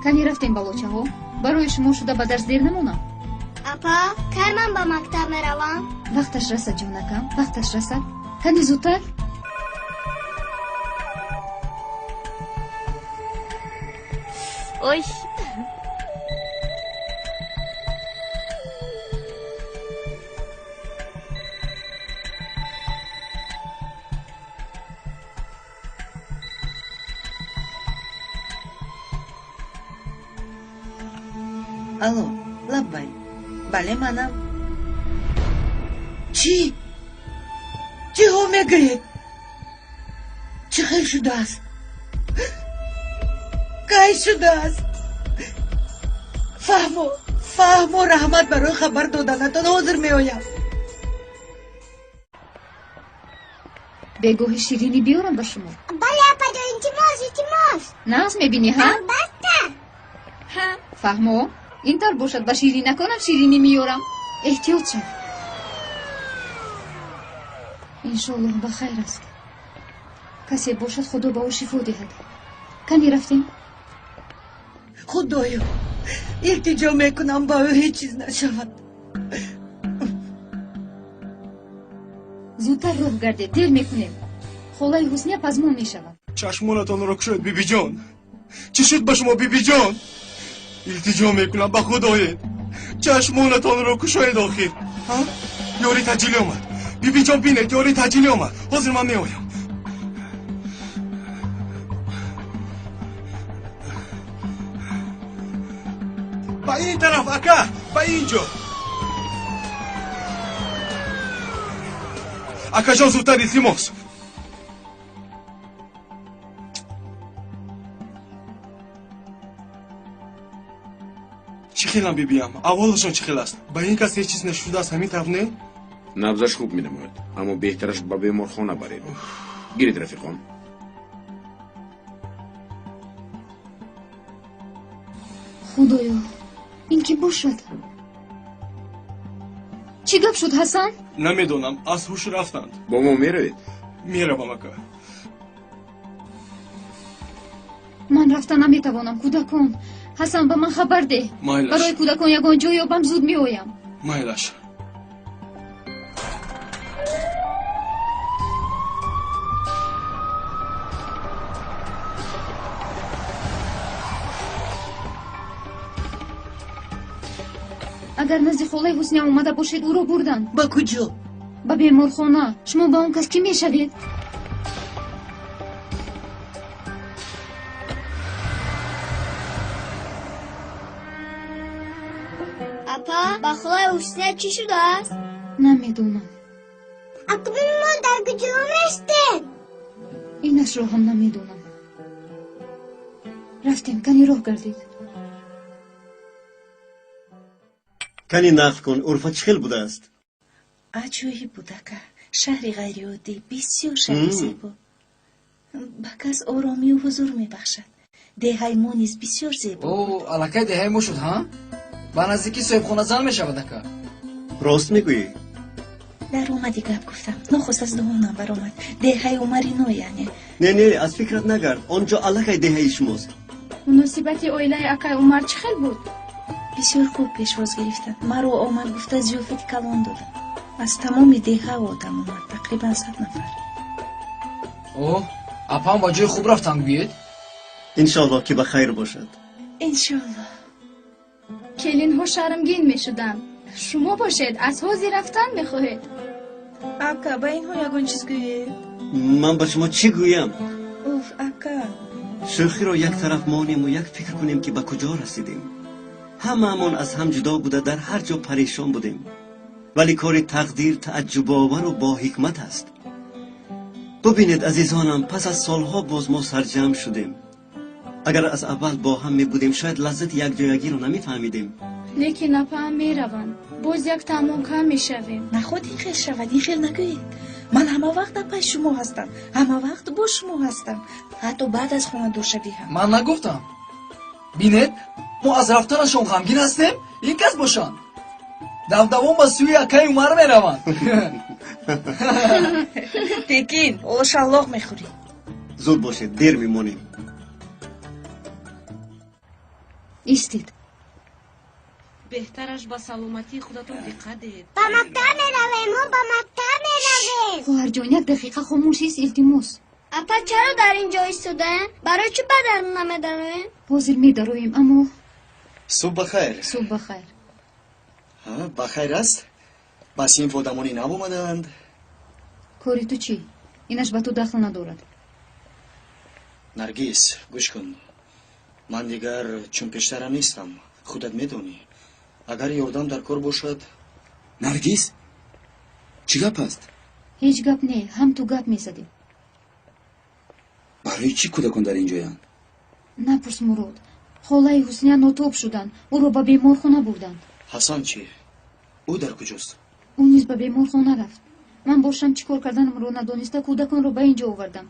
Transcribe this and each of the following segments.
Кани рафтем, балочаҳо, барои шумо шуда ба дарс дер намонам. Апа, кай ман ба мактаб меравам? Вақташ расад, ҷонакам, вақташ расад. Кани зудтар. Ой. Алло, лаббай. Бале, манам. Чӣ? Чиҳо мегӯед? Чӣ хел шудааст? Кай шудааст? Фаҳмо, фаҳмо, раҳмат барои хабар доданатон, ҳозир меоям. Бегоҳи ширинӣ биёрам ба шумо? Бале, апаҷон, илтимос, илтимос. Нағз мебинӣ, ҳа? Албатта. Фаҳмо, ин тавр бошад, ба ширинаконам ширинӣ меёрам. Эҳтиёт шав. Иншоаллоҳ, ба хайр аст. Касе бошад, Худо ба ӯ шифо диҳад. Кани рафтем. Худоё, илтиҷо мекунам, ба ӯ ҳеҷ чиз нашавад. Зудтар роҳ гардед, дер мекунем. Холаи Ҳусния пазмон мешавад. Чашмонатонро кушоед, бибиҷон. Чӣ шуд ба шумо, бибиҷон? Илтиҷо мекунам, ба худоед, чашмонатонро кушоед. Охир ёри таҷилӣ омад. Бибиҷон, бинед, ёри таҷилӣ омад. Ҳозир ман меоям. Ба ин тараф, ака, ба ин ҷо. Акаҷон, зудтар, илтимос. Чӣ хелам, бибиям? Аҳволашон чӣ хел аст? Ба ин кас ҳеҷ чиз нашудааст, ҳамин тавр, не? Набзаш хуб менамояд, аммо беҳтараш ба беморхона баред. Гиред, рафиқон. Худоё, ин кӣ бошад? Чӣ гап шуд, Ҳасан? Намедонам, аз ҳуш рафтанд. Бо мо меравед? Меравам, ака. Ман рафта наметавонам, кӯдакон. Ҳасан, ба ман хабар деҳ. Майлаш. Барои кӯдакон ягон ҷой ёбам, зуд меоям. Майлаш. Агар назди холаи Ҳусния омада бошед, ӯро бурданд. Ба куҷо? Ба беморхона. Шумо ба он кас кӣ мешавед? Апа, ба холаи Ҳусния чӣ шудааст? Намедонам. Акнун мо дар куҷо местем? Инашро ҳам намедонам. Рафтем, кани роҳ гардед. Кани нақл кун, Урфа чӣ хел будааст? Аҷоиб буд, ака. Шаҳри ғайриоддӣ, бисёр шаҳри зебо. Ба кас оромию ҳузур мебахшад. Деҳаи мо низ бисёр зебо. О, аллакай деҳаи мо шуд, ҳа? Ба наздикӣ соҳибхоназан мешавад, ака. Рост мегӯӣ? Дар омади гап гуфтам, нохост аз дуҳонам баромад. Деҳаи Умарино, яъне. Не, не, аз фикрат нагард, он ҷо аллакай деҳаи шумост. Муносибати оилаи акай Умар чӣ хел буд? Бисёр хуб пешвоз гирифтанд. Маро омад гуфта зиёфати калон доданд. Аз тамоми деҳа одам омад, тақрибан 100 нафар. О, апам ба ҷои хуб рафтанд, гӯед? Иншоаллоҳ, ки ба хайр бошад. Иншоаллоҳ. Келинҳо шармгин мешуданд. Шумо бошед, аз ҳозир рафтан мехоҳед. Ака, ба инҳо ягон чиз гӯед. Ман ба шумо чӣ гӯям? Уф, ака. Шӯхиро як тараф монему як фикр кунем, ки ба куҷо расидем. Ҳамаамон аз ҳам ҷудо буда, дар ҳар ҷо парешон будем, вале кори тақдир тааҷҷубовару бо ҳикмат аст. Бубинед, азизонам, пас аз солҳо боз мо сарҷамъ шудем. Агар аз аввал бо ҳам мебудем, шояд лаззати якҷоягиро намефаҳмидем. Лекин апаам мераванд, боз як таъмон кам мешавем. Наход ин хел шавад, ин хел нагӯед. Ман ҳама вақт апаи шумо ҳастам, ҳама вақт бо шумо ҳастам, ҳатто баъд аз хонадоршавӣ ҳам. Ман нагуфтам. Бинед, мо аз рафтанашон ғамгин ҳастем, ин кас бошанд давдавон ба сӯи акаи Умар мераванд. Текин, ҳоло шаллоқ мехӯрӣ. Зуд бошед, дер мемонем. Истед. Беҳтараш ба саломатии худатон диққат диҳед. Ба мактаб меравем, мо ба мактаб меравем. Хоҳарҷон, як дақиқа хомӯш ист, илтимос. Апа, чаро дар ин ҷо истодаем? Барои чӣ ба дарун намедароем? Ҳозир медароем, аммо Субҳ бахайр. Субҳ бахайр. Бахайр аст? Ба синф одамони нав омадаанд. Кори ту чӣ? Инаш ба ту дахл надорад. Наргиз, гӯш кун. Ман дигар чун пештарам нестам. Худат медонӣ. Агар ёрдам дар кор бошад. Наргиз, чӣ гап аст? Ҳеҷ гап не, ҳам ту гап мезадӣ. Барои чӣ кӯдакон дар ин ҷоянд? Напурс, Мурод. Холаи Ҳусния нотоб шуданд. Ӯро ба беморхона бурданд. Ҳасан чӣ? Ӯ дар куҷост? Ӯ низ ба беморхона рафт. Ман бошам чӣ кор карданамро надониста кӯдаконро ба ин ҷо овардам.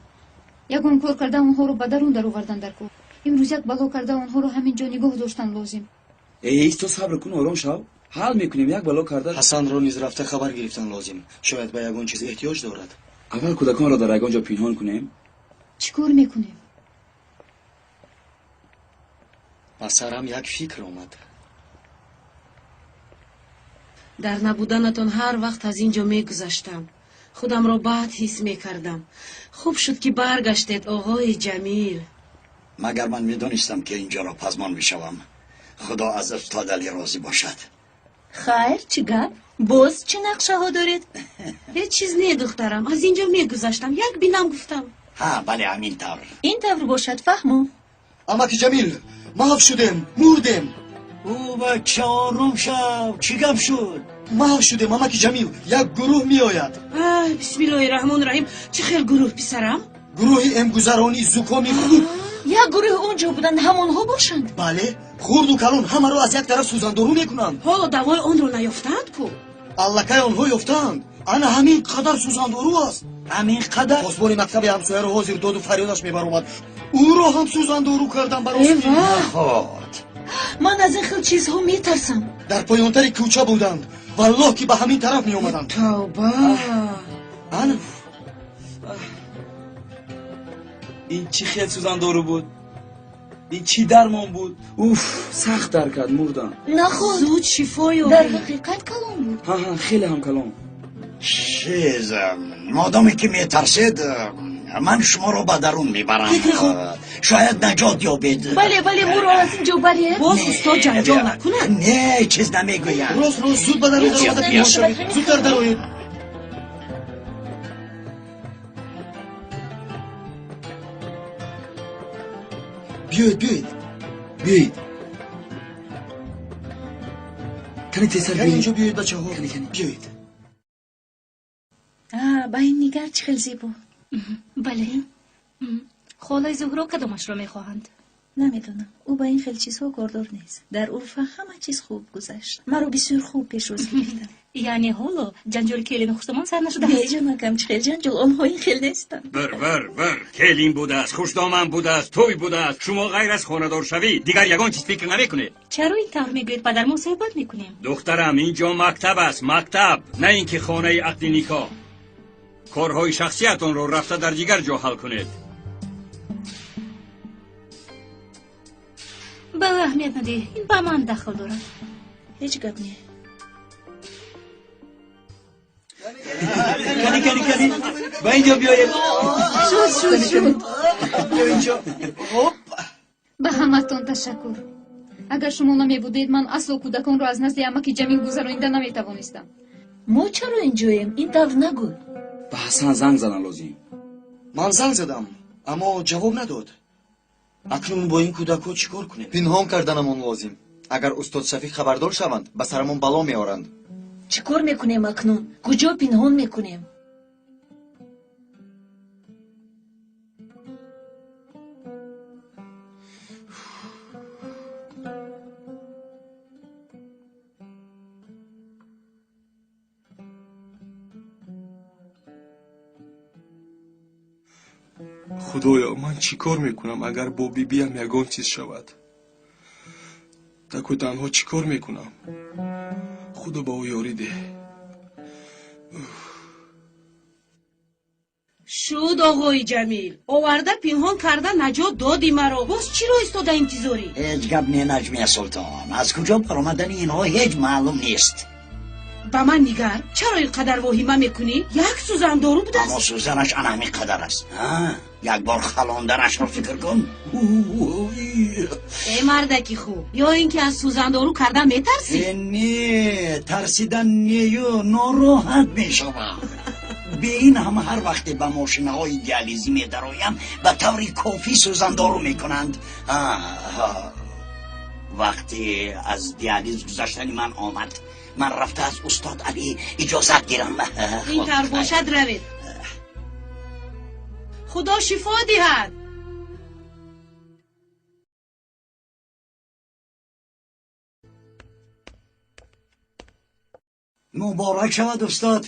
Ягон кор карда онҳоро ба дарун даровардан дар кор. Имрӯз як бало карда онҳоро ҳамин ҷо нигоҳ доштан лозим. Эй, исто, сабр кун, ором шав. Ҳал мекунем, як бало карда. Ҳасанро низ рафта хабар гирифтан лозим. Шояд ба ягон чиз эҳтиёҷ дорад. Аввал кӯдаконро дар ягон ҷо пинҳон кунем. Чӣ кор мекунем? Ба сарам як фикр омад. Дар набуданатон ҳар вақт аз ин ҷо мегузаштам. Худамро бад ҳис мекардам. Хуб шуд, ки баргаштед, оғои Ҷамил. Магар ман медонистам, ки инҷоро пазмон мешавам. Худо аз устод Алӣ розӣ бошад. Хайр, чӣ гап? Боз чӣ нақшаҳо доред? Ҳеҷ чиз не, духтарам. Аз ин ҷо мегузаштам, як бинам гуфтам. Ҳа, бале, ҳамин тавр. Ин тавр бошад, фаҳмо. Амаки Ҷамил, маҳв шудем, мурдем. Ӯ бача, ором шав, чӣ гап шуд? Маҳв шудем, амаки Ҷамил, як гурӯҳ меояд. Ай, бисмиллоҳи раҳмони раҳим. Чӣ хел гурӯҳ, писарам? Гурӯҳи эмгузаронии зукоми худ. Як гурӯҳ он ҷо буданд, ҳамонҳо бошанд? Бале, хурду калон ҳамаро аз як тараф сӯзандору мекунанд. Ҳоло давои онро наёфтаанд ку? Аллакай онҳо ёфтаанд. Ана ҳамин қадар сӯзандору аст. Ҳамин қадар? Посбони мактаби ҳамсояро ҳозир доду фарёдаш мебаромад. Ӯро ҳам сӯзандору кардам барости. Наход. Ман аз ин хел чизҳо метарсам. Дар поёнтари кӯча буданд. Валлоҳ, ки ба ҳамин тараф меомаданд. Тавба! Ана. Ин чӣ хел сӯзандору буд? Ин чӣ дармон буд? Уф, сахт дар кард, мурдам. Наход. Зуд шифо ёбӣ. Дар ҳақиқат калон буд. Ҳа, ҳа, хеле ҳам калон. Чиз, модоме ки метарсед, ман шуморо ба дарун мебарам. Фикри хуб. Шояд наҷот ёбед. Бале, бале, моро аз ин ҷо баред. Боз устод ҷанҷол накунад. Не, чиз намегӯям. Рост, рост, зуд ба дарун даромада пинҳон шавед. Зудтар дароед. Биёед, биёед. Биёед. Кани тезтар Кани биёед. инҷо биёед, бачаҳо. Кани, кани. Биёед. Ба ин нигар, чӣ хел зебо. Бале. Холаи Зуҳро кадомашро мехоҳанд? Намедонам, ӯ ба ин хел чизҳо кордор нест. Дар Урфа ҳама чиз хуб гузашт, маро бисёр хуб пешвоз гирифтанд. Яъне ҳоло ҷанҷоли келину хушдомон сар нашудааст? Не, ҷонакам, чӣ хел ҷанҷол, онҳо ин хел нестанд. Бир, бир, бир, келин будааст, хушдоман будааст, тӯй будааст. Шумо ғайр аз хонадоршавӣ дигар ягон чиз фикр намекунед. Чаро ин тавр мегӯед, падар? Мо суҳбат мекунем. Духтарам, ин ҷо мактаб аст, мактаб, на ин ки хонаи ақди никоҳ. Корҳои шахсиятонро рафта дар дигар ҷо ҳал кунед. Ба ӯ аҳамият надиҳ, ин ба ман дахл дорад. Ҳеҷ гап не. Кани, кани, кани. Ба ин ҷо биёед. Шуд, шуд, шуд. Биё инҷо. Хоп. Ба ҳаматон ташаккур. Агар шумо намебудед, ман асло кӯдаконро аз назди амаки Ҷамил гузаронида наметавонистам. Мо чаро инҷоем? Ин тавр нагӯ. Ба Ҳасан занг задан лозим. Ман занг задам, аммо ҷавоб надод. Акнун бо ин кӯдакҳо чӣ кор кунем? Пинҳон карданамон лозим. Агар устод Шафиқ хабардор шаванд, ба сарамон бало меоранд. Чӣ кор мекунем акнун? Куҷо пинҳон мекунем? Худоё, ман чӣ кор мекунам, агар бо бибиям ягон чиз шавад? Таку танҳо чӣ кор мекунам? Худо ба ӯ ёрӣ деҳ. Шуд, оғои Ҷамил, оварда пинҳон карда наҷот доди маро. Боз чиро истода интизорӣ? Ҳеҷ гап не, Наҷмия Султон. Аз куҷо баромадани инҳо ҳеҷ маълум нест. Ба ман нигар, чаро ин қадар воҳима мекунӣ? Як сӯзандору будааст. Аммо сӯзанаш ана ҳамин қадар аст. Як бор халонданашро фикр кун. Э, мардаки хуб, ё ин ки аз сӯзандору кардан метарсӣ? Э, не, тарсидан нею, нороҳат мешавам. Бе ин ҳама ҳар вақте ба мошинаҳои диализӣ медароям, ба таври кофӣ сӯзандору мекунанд. Вақте аз диализ гузаштани ман омад, ман рафта аз устод Алӣ иҷозат гирам. Ин тавр бошад, равед. Худо шифо диҳад. Муборак шавад, устод.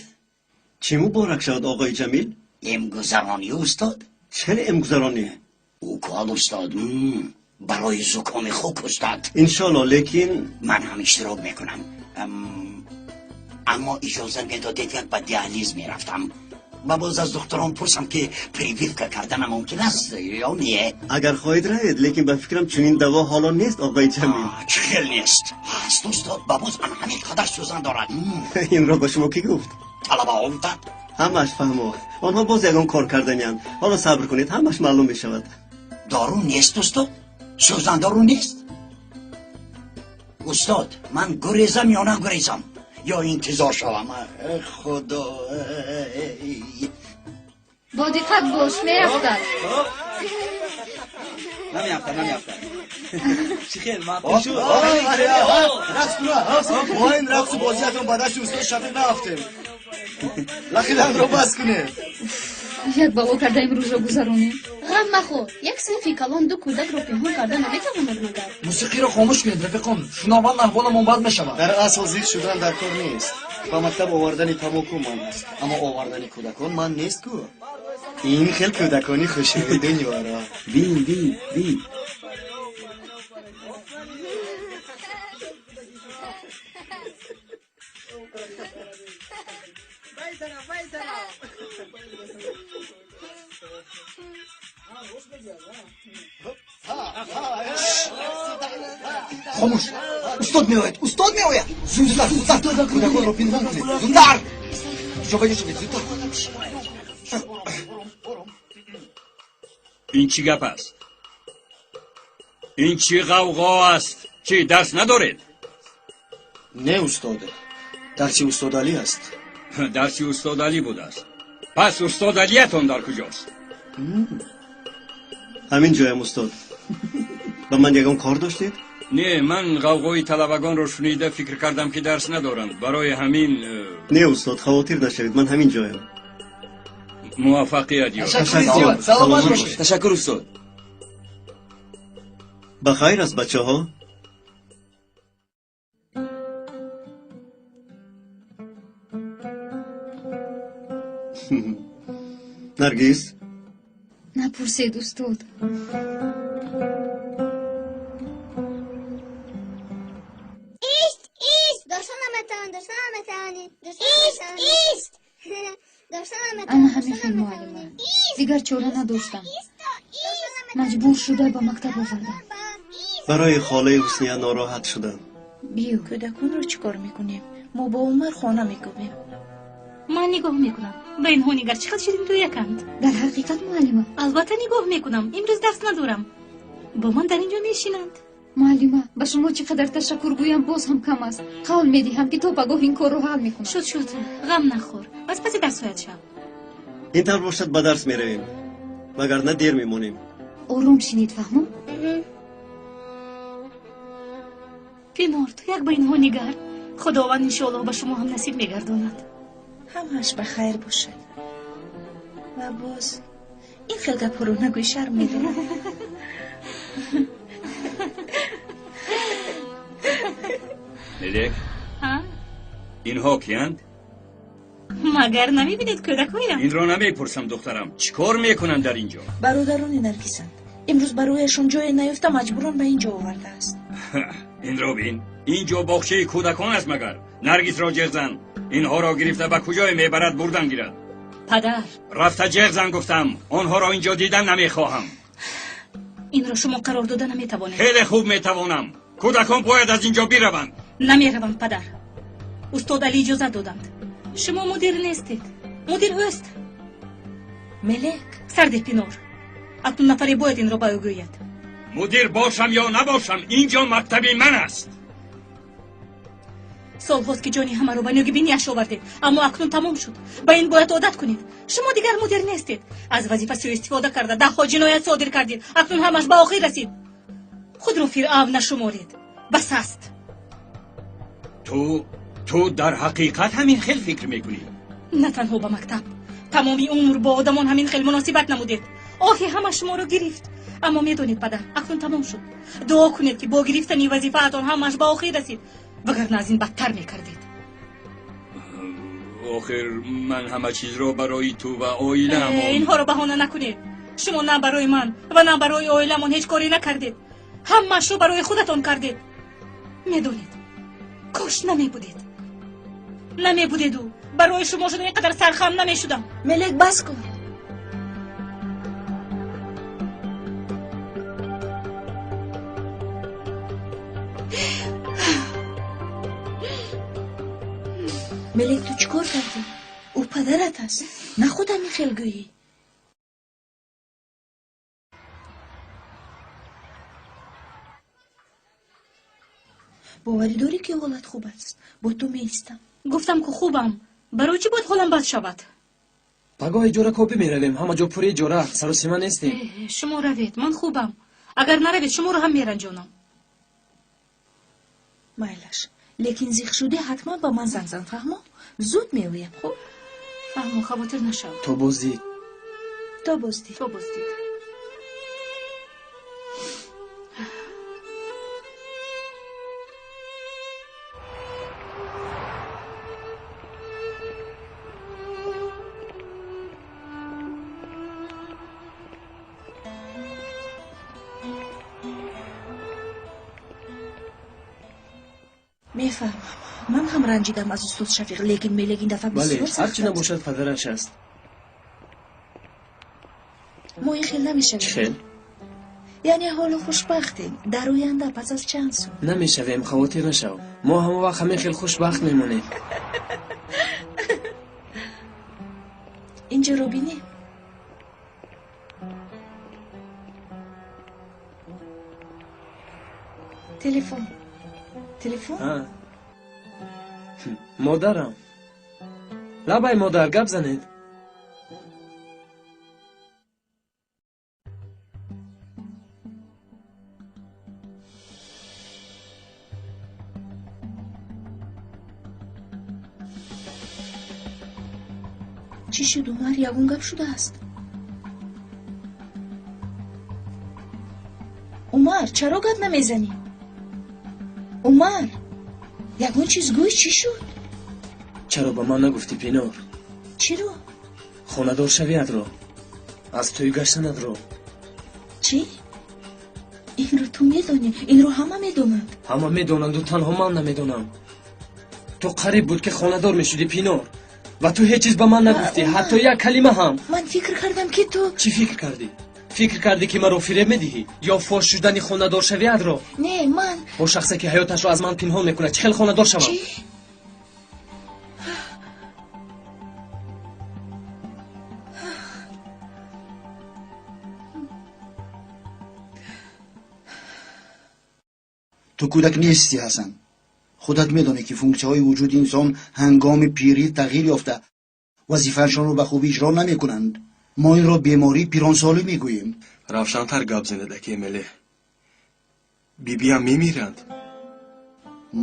Чӣ муборак шавад, оғои Ҷамил? Эмгузаронӣ, устод. Чаро эмгузаронӣ? Укол, устод, барои зукоми хук, устод. Иншоалло, лекин ман ҳам иштирок мекунам, аммо иҷозат медодед, як ба диализ мерафтам ва боз аз духтурон пурсам, ки прививка карданам мумкин аст ё не. Агар хоҳед, равед, лекин ба фикрам чунин даво ҳоло нест, оғои Ҷамил. Чӣ хел нест? Ҳаст, устод, ба боз ана ҳамин қадар сӯзан дорад. Инро ба шумо кӣ гуфт? Талабаҳо гуфтанд. Ҳамааш фаҳмо. Онҳо боз ягон кор карданианд. Ҳоло сабр кунед, ҳамаш маълум мешавад. Дору нест, устод? Сӯзандору нест, устод? Ман гурезам ё нагурезам ё интизор шавам? Худо! Бо диққат бош, меафтад. Намеафтад, намеафтад. Чӣ хел мақбул шуд? Рақс куна. Мо ин рақсу бозиятон ба дасти устод Шафиқ наафтем. Лахиданро бас кунед. Як бало карда имрӯзро гузаронем. Ғам махӯр, як синфи калон ду кӯдакро пинҳон карда наметавонад магар? Мусиқиро хомӯш кунед, рафиқон, шунаванд, аҳволамон бад мешавад. Дар асл зиқ шудан дар кор нест. Ба мактаб овардани тамоку манъ аст, аммо овардани кӯдакон манъ нест ку. Ин хел кӯдакони хушрӯи дунёро бин, бин, бин. Хомӯш, устод меояд, устод меояд! Зудтар, зудтар, кӯдаконро пинҳон кунед, зудтар, ҷобаҷо шавед, зудтар! Ин чӣ гап аст? Ин чӣ ғавғо аст? Чӣ, дарс надоред? Не, устод, дарси устод Алӣ аст. Дарси устод Алӣ будааст? Пас устод Алиятон дар куҷост? Ҳамин ҷоям, устод. Ба ман ягон кор доштед? Не, ман ғавғои талабагонро шунида фикр кардам, ки дарс надоранд, барои ҳамин. Не, устод, хавотир нашавед, ман ҳамин ҷоям. Муваффақият ёбед. Саломат бошед. Ташаккур, устод. Ба хайр аст, бачаҳо. Наргиз. Напурсед, устод. Ист, ист! Дошта наметавонӣ, дошта наметавонӣ. Ист, ист! Дошта наметавонӣ. Ана ҳамин хел, муаллима, дигар чора надоштам, маҷбур шуда ба мактаб овардам. Барои холаи Ҳусния нороҳат шудам. Биё. Кӯдаконро чӣ кор мекунем? Мо бо Умар хона мекӯбем. Ман нигоҳ мекунам. Ба инҳо нигар, чӣ қадр шириндӯяканд. Дар ҳақиқат, муаллима? Албатта, нигоҳ мекунам. Имрӯз дарс надорам, бо ман дар ин ҷо мешинанд. Муаллима, ба шумо чӣ қадар ташаккур гӯям, боз ҳам кам аст. Қавл медиҳам, ки то пагоҳ ин корро ҳал мекунам. Шуд, шуд, ғам нахӯр. Аз паси дарсҳоят шав. Ин тавр бошад, ба дарс меравем, вагарна дер мемонем. Ором шинед, фаҳмом? Пинор, ту як ба инҳо нигар. Худованд иншоаллоҳ ба шумо ҳам насиб мегардонад. Ҳамааш ба хайр бошад. Ва боз ин хел гапҳоро нагӯй, шарм медорам. Мелек, инҳо киянд? Магар намебинед, кӯдакҳоям? Инро намепурсам, духтарам. Чӣ кор мекунанд дар ин ҷо? Бародарони Наргисанд. Имрӯз барояшон ҷое наёфта, маҷбурон ба ин ҷо овардааст. Инро бин, ин ҷо боғчаи кӯдакон аст магар? Наргисро ҷеғ зан, инҳоро гирифта ба куҷое мебарад, бурдан гирад. Падар, Рафта ҷеғ зан, гуфтам. Онҳоро инҷо дидан намехоҳам. Инро шумо қарор дода наметавонед. Хеле хуб метавонам. Кӯдакон бояд аз инҷо бираванд. Намераванд, падар. Устод Али иҷозат доданд. Шумо мудир нестед, мудир ӯст. Мелек. Сарде, Пинор. Акнун нафаре бояд инро ба ӯ гӯяд. Мудир бошам ё набошам, инҷо мактаби ман аст. Солҳост, ки ҷони ҳамаро ба нӯги бинияш овардед, аммо акнун тамом шуд. Ба ин бояд одат кунед. Шумо дигар мудир нестед. Аз вазифа сӯистифода карда, даҳҳо ҷиноят содир кардед. Акнун ҳамаш ба охир расид. Худро фиръавн нашуморед, бас аст. Ту дар ҳақиқат ҳамин хел фикр мекунӣ? На танҳо ба мактаб, тамоми умр бо одамон ҳамин хел муносибат намудед. Оҳи ҳама шуморо гирифт. Аммо медонед, падар, акнун тамом шуд. Дуо кунед, ки бо гирифтани вазифаатон ҳамаш ба охир расид, вагарна аз ин бадтар мекардед. Охир ман ҳама чизро барои ту ва оилаамон. Инҳоро баҳона накунед. Шумо на барои ман ва на барои оиламон ҳеҷ коре накардед. Ҳамаашро барои худатон кардед. Медонед, кош намебудед, намебудеду барои шумо шуда ин қадар сархам намешудам. Мелек, бас кун. Мелек, ту чӣ кор кардӣ? Ӯ падарат аст, на худ ҳамин хел гӯӣ. Боварӣ дорӣ, ки ҳолат хуб аст? Бо ту меистам. Гуфтам, ку хубам. Барои чӣ бояд ҳолам бад шавад? Пагоҳ иҷора кобӣ меравем. Ҳама ҷо пури иҷора, саросима нестем. Шумо равед, ман хубам. Агар наравед, шуморо ҳам меранҷонам. Майлаш, лекин зиқ шудӣ, ҳатман ба ман занг зан, фаҳмо? Зуд меоям, хуб? Фаҳмо, хавотир нашав. То боздид. То боздид. То боздид. Мефаҳмам, ман ҳам ранҷидам аз устод Шафиқ, лекин Мелек ин дафъа Бале, бисёр ҳарчи сахт аст. набошад, падараш аст. Мо ин хел Чӣ намешавем. хел? Яъне ҳоло хушбахтем, дар оянда, пас аз чанд сол. Намешавем, хавотир нашав. Мо ҳама вақт ҳамин хел хушбахт мемонем. Инҷоро бинӣ. Телефон, телефон. Модарам. Лабай, модар, гап занед. Чӣ шуд, Умар? Ягон гап шудааст? Умар, чаро гап намезанӣ? Умар, ягон чиз гӯй, чӣ шуд? Чаро ба ман нагуфтӣ, Пинор? Чиро? Хонадор шавиятро, аз тӯй гаштанатро. Чӣ? Инро ту медонӣ, инро ҳама медонанд. Ҳама медонанду танҳо ман намедонам. Ту қариб буд, ки хонадор мешудӣ, Пинор, ва ту ҳеҷ чиз ба ман нагуфтӣ, ҳатто як калима ҳам. Ман фикр кардам, ки ту. Чӣ фикр кардӣ? Фикр кардӣ, ки маро фиреб медиҳӣ ё фош шудани хонадоршавиятро? Не, ман. Бо шахсе, ки ҳаёташро аз ман пинҳон мекунад, чӣ хел хонадор шавам? Чӣ? Ту кӯдак нестӣ, Ҳасан. Худат медонӣ, ки функсияҳои вуҷуди инсон ҳангоми пирӣ тағйир ёфта, вазифаашонро ба хубӣ иҷро намекунанд. Мо инро бемории пиронсолӣ мегӯем. Равшантар гап занед, аки Эмеле. Бибиям мемиранд?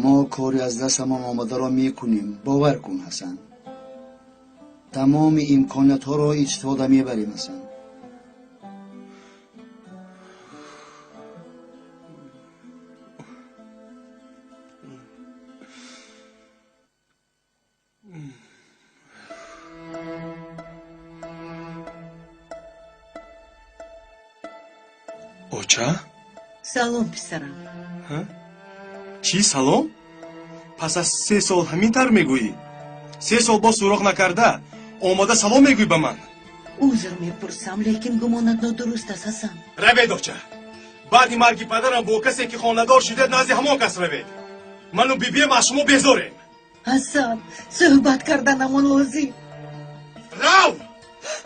Мо кори аз дастамон омадаро мекунем, бовар кун, Ҳасан. Тамоми имкониятҳоро истифода мебарем, Ҳасан. Оча. Салом, писарам. Чӣ салом? Пас аз 3 сол ҳамин тавр мегӯӣ? 3 сол боз суроғ накарда. Омада салом мегӯй ба ман. Узр мепурсам, лекин гумонат нодуруст аст, Ҳасан. Равед, оча. Баъди марги падарам бо касе ки хонадор шудед, назди ҳамон кас равед. Ману бибиям аз шумо безорем. Ҳасан, суҳбат карданамон лозим. Рав,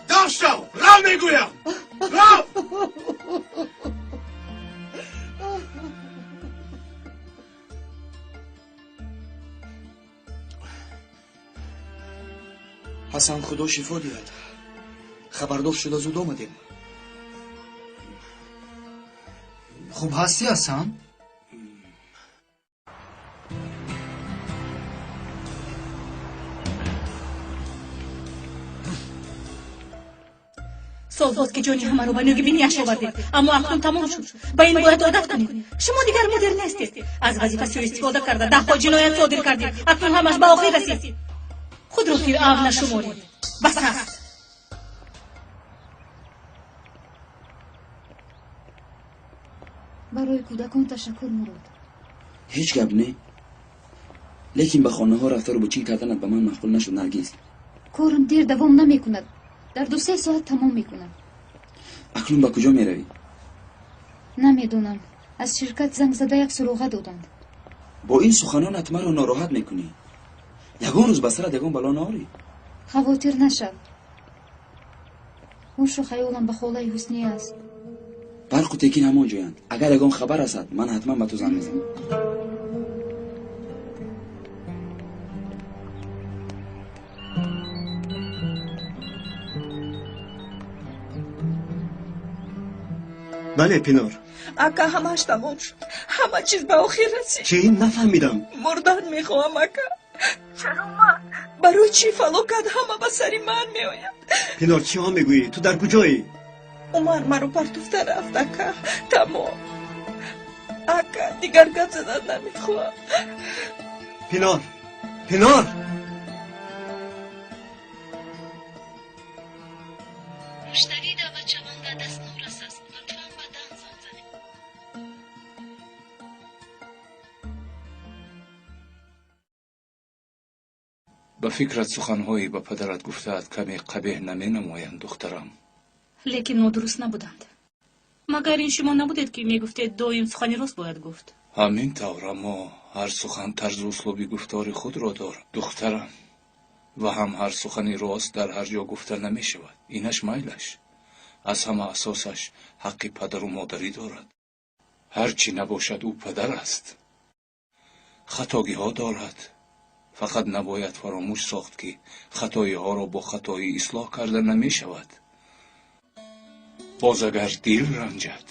дав шав, рав мегӯям, рав. Ҳасан, худо шифо диҳад. Хабардор шуда зуд омадем. Хуб ҳастӣ, Ҳасан? Солҳост ки ҷони ҳамаро ба нӯги бинияш овардед, аммо акнун тамом шуд. Ба ин бояд одат кунед. Шумо дигар мудир нестед. Аз вазифа суистифода карда даҳҳо ҷиноят содир кардед. Акнун ҳамаш ба охир расид. Худро фиръавн нашуморед. Бас аст. Барои кӯдакон ташаккур, Мурод. Ҳеҷ гап не, лекин ба хонаҳо рафтору бучин карданат ба ман маъқул нашуд, Наргиз. Корам дер давом намекунад, дар 2-се соат тамом мекунам. Акнун ба куҷо меравӣ? Намедонам. Аз ширкат занг зада як суроға доданд. Бо ин суханонат маро нороҳат мекунӣ. Ягон рӯз ба сарат ягон бало наорӣ. Хавотир нашав. Ҳушу хаёлам ба холаи Ҳусния аст. Барқу текин ҳамон ҷоянд. Агар ягон хабар расад, ман ҳатман ба ту занг мезанам. Бале, Пинор. Ака, ҳамааш тамом шуд. Ҳама чиз ба охир расид. Чӣ? Нафаҳмидам. Мурдан мехоҳам, ака. Чаро ман? Барои чӣ фалокат ҳама ба сари ман меояд? Пинор, чиҳо мегӯӣ? Ту дар куҷоӣ? Умар маро партофта рафт, ака. Тамом. Ака, дигар гап задан намехоҳам. Пинор, Пинор! Муштарии даъватшаванда дастнорас аст. Лутфан баъдан занг занед. Ба фикрат суханҳои ба падарат гуфтаат каме қабеҳ наменамоянд, духтарам? Лекин нодуруст набуданд. Магар ин шумо набудед, ки мегуфтед доим сухани рост бояд гуфт? Ҳамин тавр, аммо ҳар сухан тарзу услуби гуфтори худро дорад, духтарам. Ва ҳам ҳар сухани рост дар ҳар ҷо гуфта намешавад. Инаш майлаш. Аз ҳама асосаш ҳаққи падару модарӣ дорад. Ҳар чӣ набошад, ӯ падар аст. Хатогиҳо дорад. Фақат набояд фаромӯш сохт, ки хатоиҳоро бо хатоӣ ислоҳ карда намешавад. Боз агар дил ранҷад,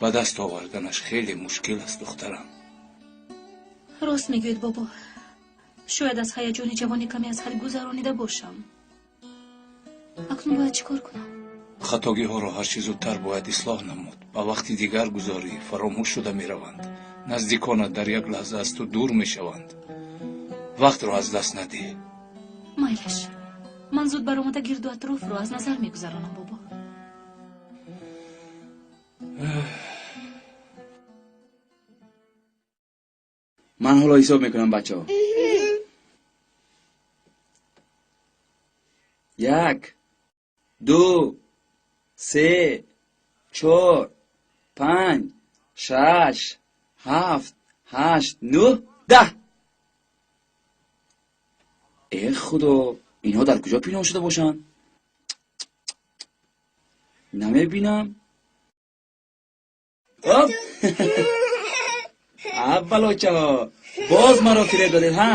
ба даст оварданаш хеле мушкил аст, духтарам. Рост мегӯед, бобо. Шояд аз ҳаяҷони ҷавонӣ каме аз ҳад гузаронида бошам. Акнун бояд чӣ кор кунам? Хатогиҳоро ҳарчи зудтар бояд ислоҳ намуд. Ба вақти дигар гузорӣ, фаромӯш шуда мераванд. Наздиконат дар як лаҳза аз ту дур мешаванд. Вақтро аз даст надиҳ. Майлаш, ман зуд баромада гирду атрофро аз назар мегузаронам, бобо. Ман ҳоло ҳисоб мекунам, бачаҳо. 1, 2, 3, 4, 5, 6, 7, 8, 9, 10. Э худо, инҳо дар куҷо пинҳон шуда бошанд? Намебинам. Оп! А балочаҳо, боз маро фиреб додед, ҳа?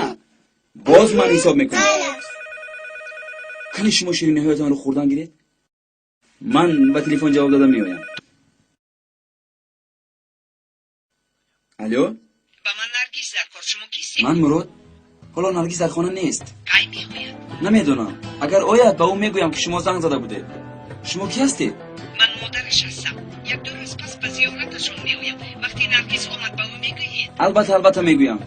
Боз ман ҳисоб мекунам. Кани шумо шириниҳоятонро хӯрдан гиред? Ман ба телефон ҷавоб дода меоям. Алло? Ба ман Наргиз даркор, шумо кистед? Ман Мурод. Ҳоло Наргиз дар хона нест. Кай меояд? Намедонам. Агар ояд, ба ӯ мегӯям, ки шумо занг зада будед. Шумо кӣ ҳастед? Ман модараш ҳастам. 1-2 рӯз пас ба зиёраташон меоям. Вақте Наргиз омад, ба ӯ мегӯед? Албатта, албатта мегӯям.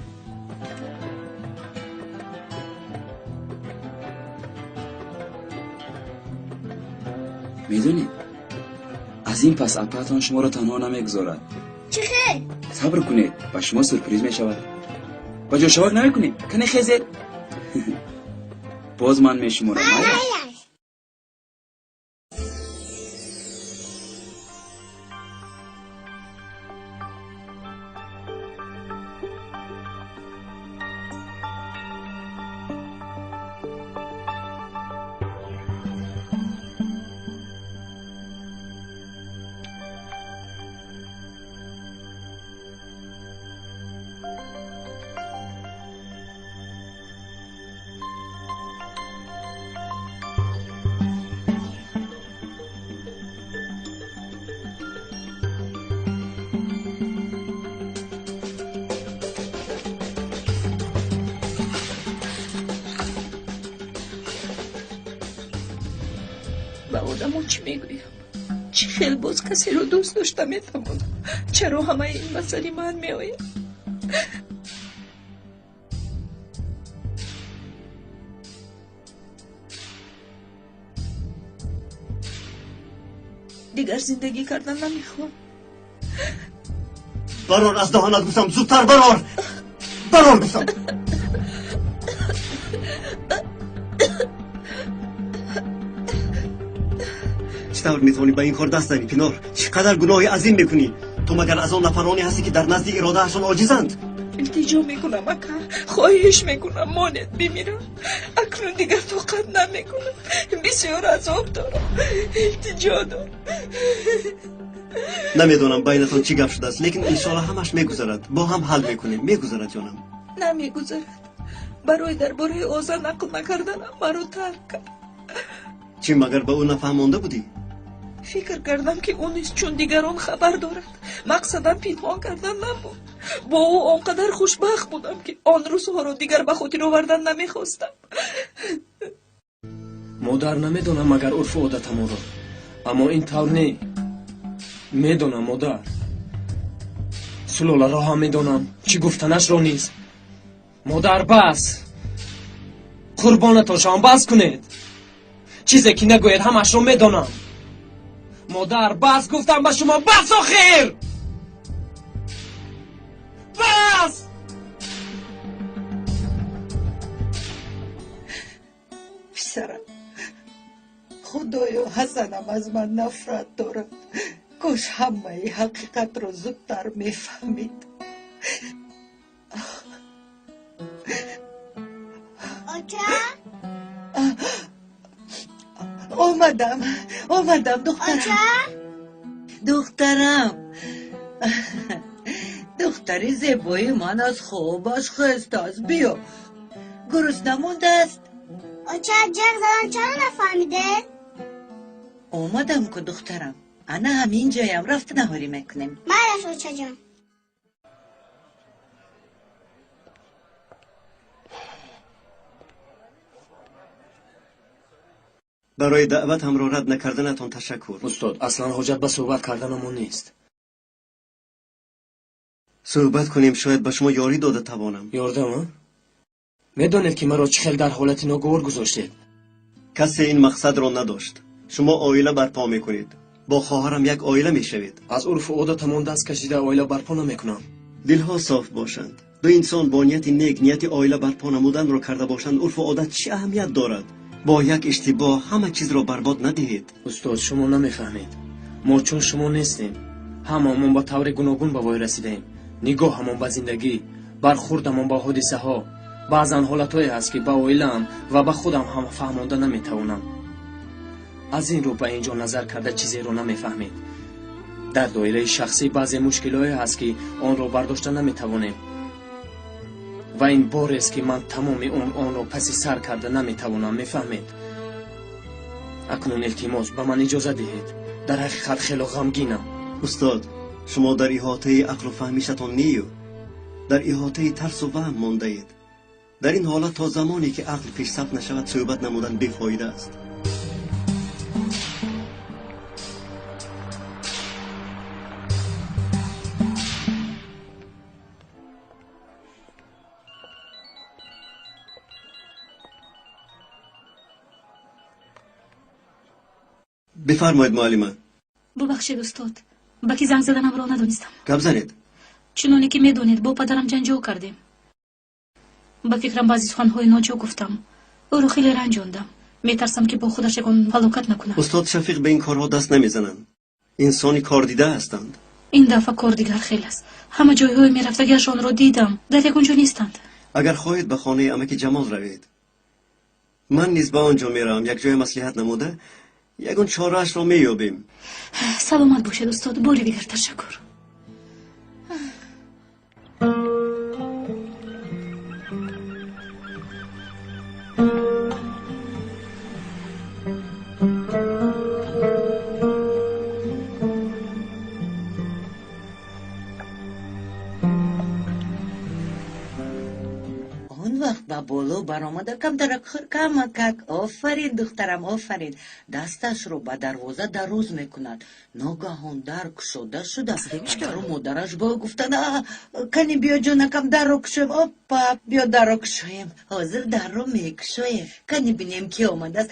Медонед, аз ин пас апаатон шуморо танҳо намегузорад. Чӣ хел? Сабр кунед, ба шумо сюрприз мешавад. Ба ҷо шавак намекунед? Кане хезед. Боз ман мешуморам. Майлаш? Ба одамо чӣ мегӯям? Чӣ хел боз касеро дӯст дошта метавонам? Чаро ҳамаи ин ба сари ман меояд? Дигар зиндагӣ кардан намехоҳам. Барор аз даҳонат гуфтам, зудтар барор, барор гуфтам. Чӣ тавр метавонӣ ба ин кор даст занӣ, Пинор? Чӣ қадар гуноҳи азим мекунӣ? Ту магар аз он нафароне ҳастӣ, ки дар назди иродаашон оҷизанд? Илтиҷо мекунам, ака, хоҳиш мекунам, монед бимирам. Акнун дигар тоқат намекунам, бисёр азоб дорам, илтиҷо дорам. Намедонам байнатон чӣ гап шудааст, лекин иншоалло ҳамаш мегузарад. Бо ҳам ҳал мекунем. Мегузарад, ҷонам. Намегузарад. Барои дар бораи Озар нақл накарданам маро тарк кард. Чӣ, магар ба ӯ нафаҳмонда будӣ? Фикр кардам, ки ӯ низ чун дигарон хабар дорад. Мақсадам пинҳон кардан набуд. Бо ӯ он қадар хушбахт будам, ки он рӯзҳоро дигар ба хотир овардан намехостам. Модар, намедонам магар урфу одатамонро, аммо ин тавр не. Медонам, модар, сулоларо ҳам медонам, чӣ гуфтанашро низ. Модар, бас, қурбонатон шавам, бас кунед. Чизе ки нагӯед, ҳамашро медонам. Модар, бас гуфтам ба шумо, бас, охир, бас. Писарам, худоё, Ҳасанам аз ман нафрат дорад. Кош ҳамаи ҳақиқатро зудтар мефаҳмид. Оча? Омадам, омадам, духтарам. Оча? Духтарам, духтари зебои ман аз хобаш хестааст. Биё, гурусна мондааст. Оча, ҷеғ задан чаро нафаҳмидед? Омадам ку, духтарам. Ана ҳамин ҷоям, рафта наҳорӣ мекунем. Майлаш, очаҷон. Барои даъватамро рад накарданатон ташаккур. Устод, аслан ҳоҷат ба суҳбат карданамон нест. Суҳбат кунем, шояд ба шумо ёрӣ дода тавонам. Ёрдам, а? Медонед, ки маро чӣ хел дар ҳолати ногувор гузоштед? Касе ин мақсадро надошт. Шумо оила барпо мекунед. Бо хоҳарам як оила мешавед. Аз урфу одатамон даст кашида оила барпо намекунам. Дилҳо соф бошанд. Ду инсон бо нияти нек нияти оила барпо намуданро карда бошанд, урфу одат чӣ аҳамият дорад? Бо як иштибоҳ ҳама чизро барбод надиҳед. Устод, шумо намефаҳмед. Мо чун шумо нестем. Ҳамаамон ба таври гуногун ба вой расидаем. Нигоҳамон ба зиндагӣ, бархурдамон ба ҳодисаҳо. Баъзан ҳолатҳое ҳаст, ки ба оилаам ва ба худам ҳам фаҳмонда наметавонам. Аз ин рӯ ба ин ҷо назар карда чизеро намефаҳмед. Дар доираи шахсӣ баъзе мушкилиҳое ҳаст, ки онро бардошта наметавонем. Ва ин борест, ки ман тамоми умр онро паси сар карда наметавонам, мефаҳмед? Акнун илтимос, ба ман иҷоза диҳед. Дар ҳақиқат хело ғамгинам. Устод, шумо дар иҳотаи ақлу фаҳмишатон нею, дар иҳотаи тарсу ваҳм мондаед. Дар ин ҳолат то замоне ки ақл пешсаф нашавад, суҳбат намудан бефоида аст. Бифармоед, муаллима. Бубахшед, устод, ба ки занг заданамро надонистам. Гап занед. Чуноне ки медонед, бо падарам ҷанҷол кардем. Ба фикрам, баъзе суханҳои ноҷо гуфтам. Ӯро хеле ранҷондам. Метарсам, ки бо худаш ягон фалокат накунад. Устод Шафиқ ба ин корҳо даст намезананд. Инсони кордида ҳастанд. Ин дафъа кор дигар хел аст. Ҳама ҷойҳои мерафтагиашонро дидам, дар ягон ҷо нестанд. Агар хоҳед, ба хонаи амаки Ҷамол равед. Ман низ ба он ҷо меравам. Якҷоя маслиҳат намуда ягон чораашро меёбем. Саломат бошед, устод. Бори дигар ташаккур. Он вақт ба боло баромада камтарак камакак. Офарин, духтарам, офарин. Дасташро ба дарвоза дароз мекунад. Ногаҳон дар кушода шуда, падару модараш бо гуфтанд: кани биё, ҷонакам, дарро кушоем. Опа, биё, дарро кушоем. Ҳозир дарро мекушоем, кани бинем, ки омадааст.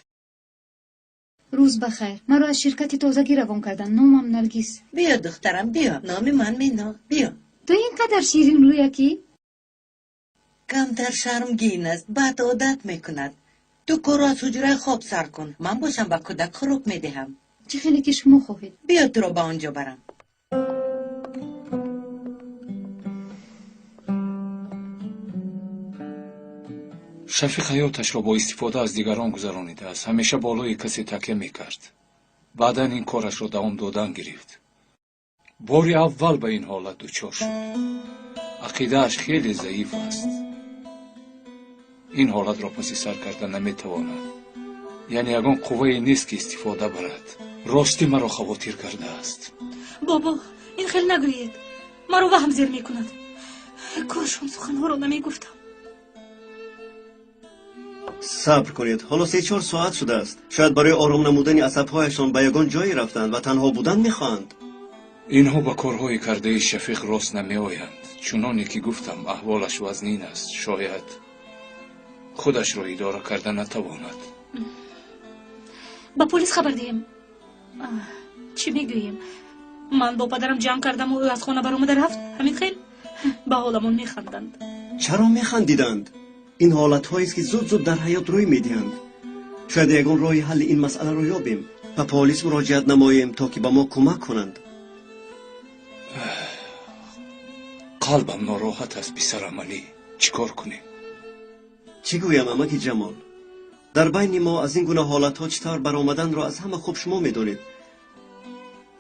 Рӯз ба хайр. Маро аз ширкати тозагӣ равон карданд. Номам Наргиз. Биё, духтарам, биё. Номи ман Мино, биё. Ту ин қадар ширинрӯя, ки Камтар шармгин аст, баъд одат мекунад. Ту корро аз ҳуҷраи хоб сар кун, ман бошам ба кӯдак хӯрок медиҳам. Чӣ хеле ки шумо хоҳед. Биё, туро ба он ҷо барам. Шафиқ ҳаёташро бо истифода аз дигарон гузаронидааст. Ҳамеша болои касе такя мекард. Баъдан ин корашро давом додан гирифт. Бори аввал ба ин ҳолат дучор шуд. Ақидааш хеле заиф аст. Ин ҳолатро паси сар карда наметавонад. Яъне ягон қуввае нест, ки истифода барад. Ростӣ маро хавотир кардааст. Бобо, ин хел нагӯед, маро ваҳм зер мекунад. Кош он суханҳоро намегуфтам. Сабр кунед, ҳоло 3-4 соат шудааст. Шояд барои ором намудани асабҳояшон ба ягон ҷое рафтанд ва танҳо будан мехоҳанд. Инҳо ба корҳои кардаи Шафиқ рост намеоянд. Чуноне ки гуфтам, аҳволаш вазнин аст. Шояд худашро идора карда натавонад. Ба полис хабар диҳем? Чӣ мегӯем? Ман бо падарам ҷанг кардаму ӯ аз хона баромада рафт. Ҳамин хел ба ҳоламон механданд. Чаро механдиданд? Ин ҳолатҳоест, ки зуд зуд дар ҳаёт рӯй медиҳанд. Шояд ягон роҳи ҳалли ин масъаларо ёбем. Ба полис муроҷиат намоем, то ки ба мо кӯмак кунанд. Қалбам нороҳат аст, писарамалӣ. Чӣ кор кунем? Чӣ гӯям, амаки Ҷамол? Дар байни мо аз ин гуна ҳолатҳо чӣ тавр баромаданро аз ҳама хуб шумо медонед.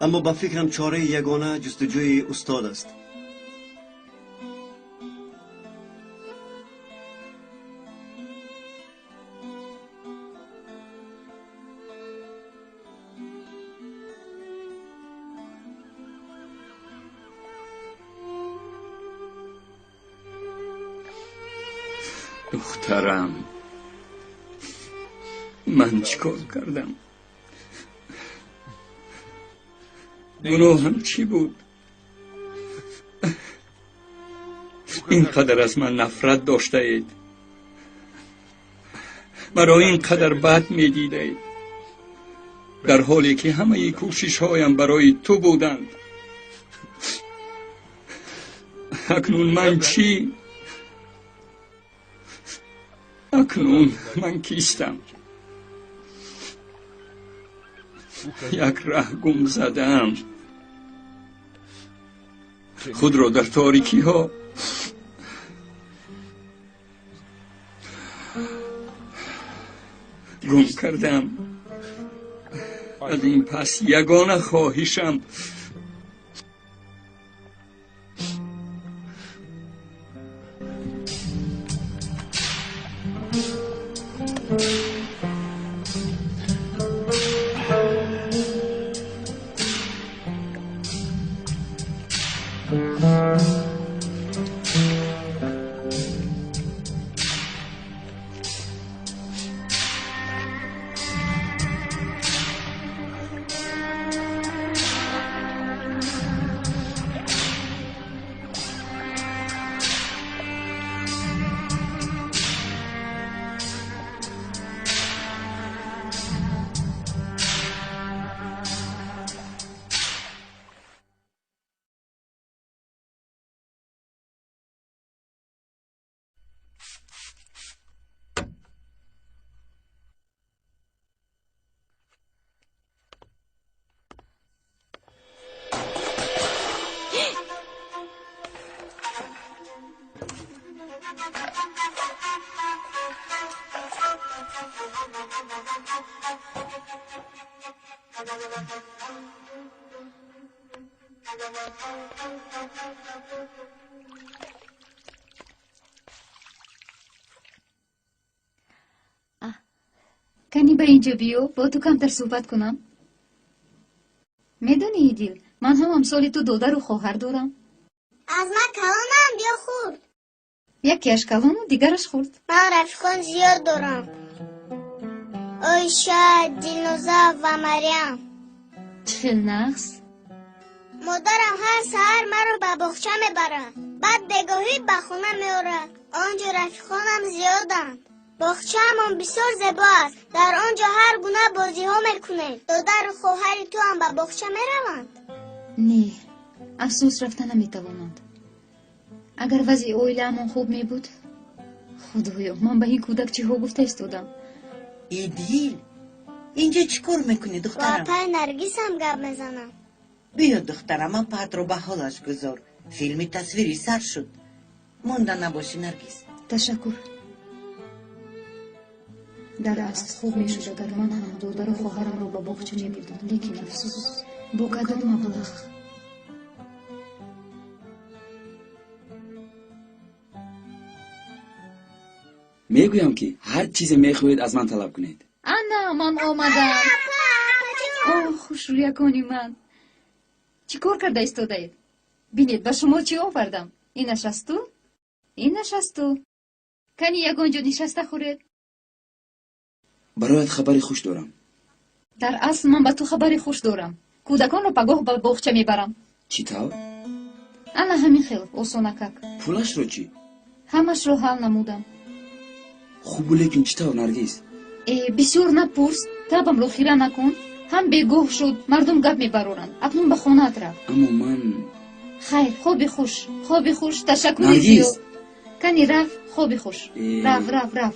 Аммо ба фикрам, чораи ягона ҷустуҷӯи устод аст. Духтарам, ман чӣ кор кардам? Гуноҳам чӣ буд? Ин қадар аз ман нафрат доштаед, маро ин қадар бад медидаед, дар ҳоле ки ҳамаи кӯшишҳоям барои ту буданд. Акнун ман чӣ? Акнун ман кистам? Як раҳ гум задаам. Худро дар торикиҳо гум кардам. Аз ин пас ягона хоҳишам Кани ба инҷо биё, бо ту камтар суҳбат кунам. Медонӣ, Идил, ман ҳам амсоли ту додару хоҳар дорам. Аз ман калонанд ё хурд? Якеаш калону дигараш хурд. Ман рафиқон зиёд дорам. Оиша, Дилноза ва Марьям. Чӣ хел нағз? Модарам ҳар саҳар маро ба боғча мебарад, баъд бегоҳӣ ба хона меорад. Он ҷо рафиқонам зиёданд. Боғчаамон бисёр зебо аст. Дар он ҷо ҳар гуна бозиҳо мекунем. Додару хоҳари ту ҳам ба боғча мераванд? Не, афсӯс, рафта наметавонанд. Агар вазъи оилаамон хуб мебуд. Худоё, ман ба ин кӯдак чиҳо гуфта истодам? Идил, инҷо чӣ кор мекунӣ, духтарам? Бо апаи Наргисам гап мезанам. Биё, духтарам, апаатро ба ҳолаш гузор. Филми тасвирӣ сар шуд. Монда набошӣ, Наргис. Ташаккур. Дар асл хуб мешуд, агар ман ҳам додару хоҳарамро ба боғча мебурдам, лекин афсӯс, бо кадом маблағ? Мегӯям, ки ҳар чизе мехоҳед аз ман талаб кунед. Ана ман омадам. О, хушрӯякони ман, чӣ кор карда истодаед? Бинед, ба шумо чӣ овардам. Инаш аз ту, инаш аз ту. Кани ягон ҷо нишаста хӯред. Бароят хабари хуш дорам. Дар асл ман ба ту хабари хуш дорам. Кӯдаконро пагоҳ ба боғча мебарам. Чӣ тавр? Ана ҳамин хел, осонакак. Пулашро чӣ? Ҳамашро ҳал намудам. Хубу, лекин чӣ тавр, Наргиз? Э, бисёр напурс, табамро хира накун. Ҳам бегоҳ шуд, мардум гап мебароранд. Акнун ба хонаат рав. Аммо ман. Хайр, хоби хуш, хоби хуш, ташаккури зиёд. Кани рав, хоби хуш. Рав, рав, рав.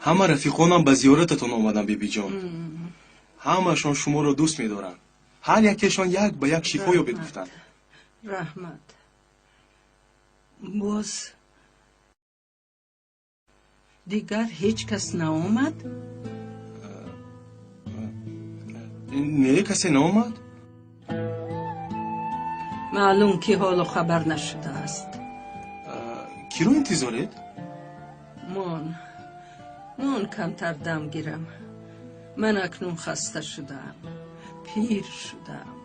Ҳама рафиқонам ба зиёрататон омаданд, бибиҷон. Ҳамашон шуморо дӯст медоранд. Ҳар якешон як ба як шифо ёбед гуфтанд. Раҳмат. Боз дигар ҳеҷ кас наомад? Не, касе наомад. Маълум, ки ҳоло хабар нашудааст. Киро интизоред? Мон, мон, камтар дам гирам. Ман акнун хаста шудаам, пир шудаам.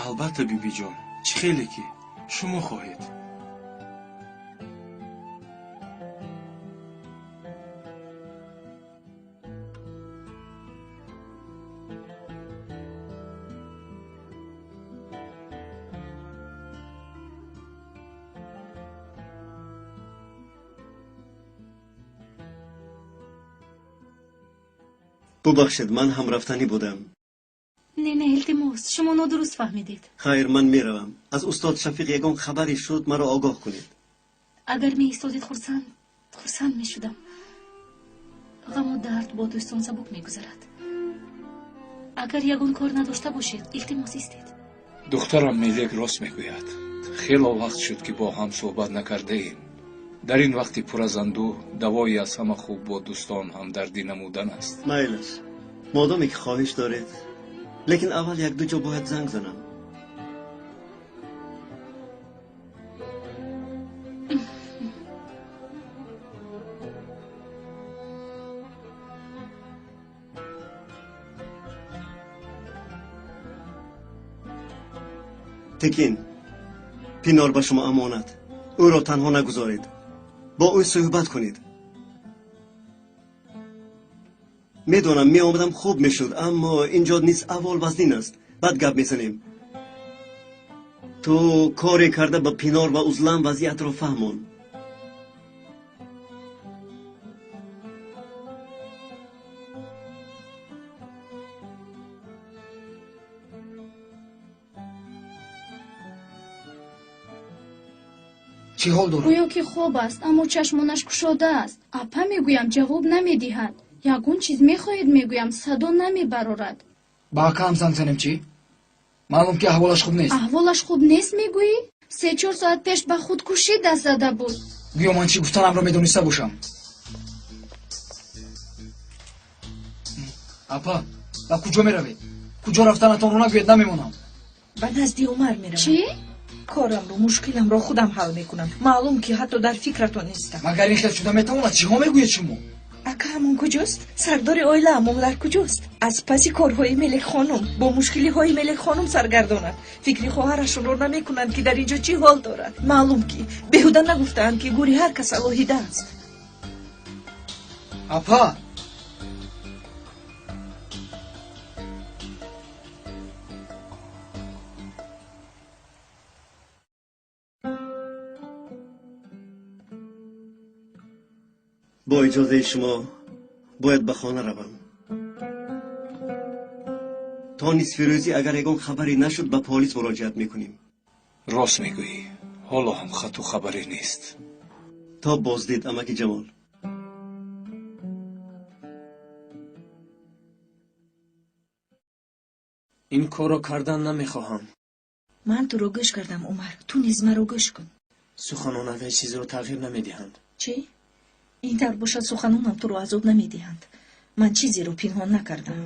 Албатта, бибиҷон, чӣ хеле ки шумо хоҳед. Бубахшед, ман ҳам рафтанӣ будам. Не, не, илтимос, шумо нодуруст фаҳмидед. Хайр, ман меравам. Аз устод Шафиқ ягон хабаре шуд, маро огоҳ кунед. Агар меистодед, хурсанд, хурсанд мешудам. Ғаму дард бо дӯстон сабук мегузарад. Агар ягон кор надошта бошед, илтимос, истед. Духтарам Мелек рост мегӯяд. Хело вақт шуд, ки бо ҳам суҳбат накардаем. Дар ин вақти пур аз андӯҳ давои аз ҳама хуб бо дӯстон ҳамдардӣ намудан аст. Майлаш, модоме ки хоҳиш доред, лекин аввал як-ду ҷо бояд занг занам. Текин, Пинор ба шумо амонат. Ӯро танҳо нагузоред, бо ӯ суҳбат кунед. Медонам, меомадам хуб мешуд, аммо инҷо низ аҳвол вазнин аст. Баъд гап мезанем. Ту коре карда ба Пинор ва Узлам вазъиятро фаҳмон. Чӣ ҳол дорад? Гӯё ки хоб аст, аммо чашмонаш кушода аст. Апа мегӯям, ҷавоб намедиҳад. Ягон чиз мехоҳед мегӯям, садо намебарорад. Ба акаам занг занем, чӣ? Маълум, ки аҳволаш хуб нест. Аҳволаш хуб нест мегӯӣ? 3-4 соат пеш ба худкушӣ даст зада буд. Гӯё ман чӣ гуфтанамро медониста бошам. Апа, ба куҷо меравед? Куҷо рафтанатонро нагӯед, намемонам. Ба назди Умар меравам. Чӣ? Корамро, мушкиламро худам ҳал мекунам. Маълум ки ҳатто дар фикратон нестам. Магар ин хел шуда метавонад? Чиҳо мегӯед шумо? Акаамон куҷост? Сардори оилаамон дар куҷост? Аз паси корҳои Мелекхонум, бо мушкилиҳои Мелекхонум саргардонад. Фикри хоҳарашонро намекунанд, ки дар ин ҷо чӣ ҳол дорад. Маълум ки беҳуда нагуфтаанд, ки гӯри ҳар кас алоҳида аст. Апа! Бо иҷозаи шумо бояд ба хона равам. То нисфирӯзӣ агар ягон хабаре нашуд, ба полис муроҷиат мекунем. Рост мегӯӣ, ҳоло ҳам хату хабаре нест. То боздид, амаки Ҷамол. Ин корро кардан намехоҳам. Ман туро гӯш кардам, Умар, ту низ маро гӯш кун. Суханонат ҳеҷ чизро тағйир намедиҳанд. Чӣ? Ин тавр бошад, суханонам туро азоб намедиҳанд. Ман чизеро пинҳон накардам.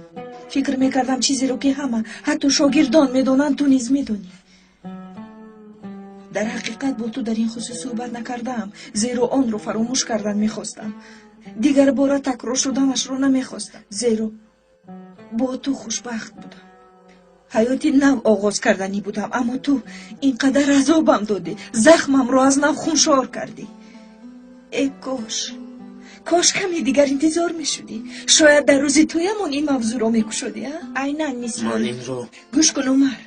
Фикр мекардам, чизеро ки ҳама, ҳатто шогирдон медонанд, ту низ медонӣ. Дар ҳақиқат бо ту дар ин хусус суҳбат накардаам, зеро онро фаромӯш кардан мехостам. Дигар бора такрор шуданашро намехостам, зеро бо ту хушбахт будам. Ҳаёти нав оғоз карданӣ будам, аммо ту ин қадар азобам додӣ, захмамро аз нав хуншор кардӣ. Э кош, кош каме дигар интизор мешудӣ. Шояд дар рӯзи тӯямон ин мавзӯъро мекушодӣ, а? Айнан мисли ман инро. Гӯш кун, Умар,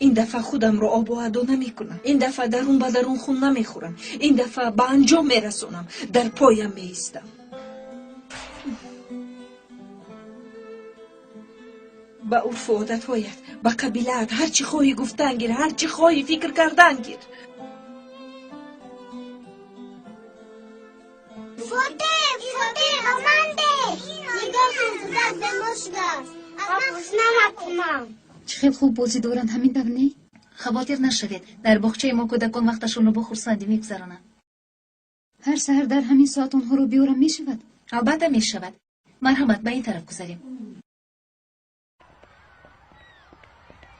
ин дафъа худамро обу адо намекунам. Ин дафъа дарун ба дарун хун намехӯрам. Ин дафъа ба анҷом мерасонам, дар поям меистам. Ба урфу одатҳоят, ба қабилаат ҳар чӣ хоҳӣ гуфтан гир, ҳар чӣ хоҳӣ фикр кардан гир. Фотеҳ, Фотеҳ, ба ман деҳ. Нигоҳ кун, кӯдак бемор шудааст. Аз ман хуш намекунам. Чӣ хел хуб бозӣ доранд, ҳамин тавр не? Хавотир нашавед, дар боғчаи мо кӯдакон вақташонро бо хурсандӣ мегузаронанд. Ҳар саҳар дар ҳамин соат онҳоро биёрам мешавад? Албатта мешавад. Марҳамат, ба ин тараф гузарем.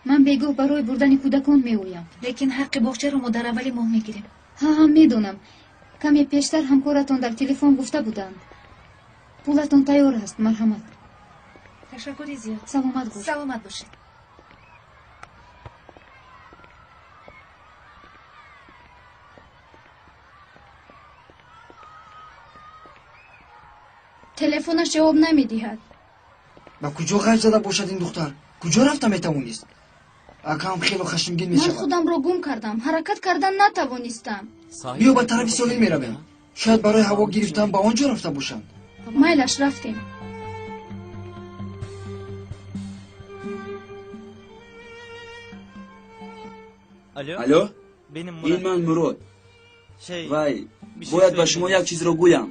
Ман бегоҳ барои бурдани кӯдакон меоям. Лекин ҳаққи боғчаро мо дар аввали моҳ мегирем. Ҳа, ҳа, медонам. Каме пештар ҳамкоратон дар телефон гуфта буданд. Пулатон тайёр аст, марҳамат. Ташаккури зиёд. Саломат бош. Саломат бошед. Телефонаш ҷавоб намедиҳад. Ба куҷо ғайб зада бошад ин духтар? Куҷо рафта метавонист? Акаам хело хашмгин Ман мешавад. худамро гум кардам, ҳаракат кардан натавонистам. Биё ба тарафи соҳил меравем. Шояд барои ҳаво гирифтан ба он ҷо рафта бошанд. Майлаш, рафтем. Алло, ин ман Мурод. Вай, бояд ба шумо як чизро гӯям.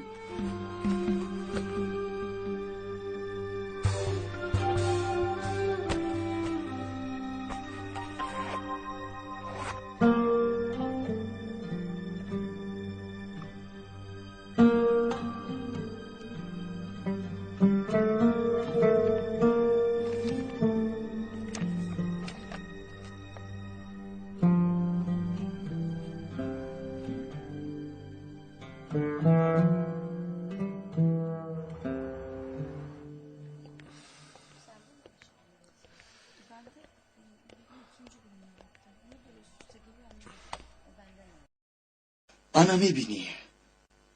Ана мебинӣ,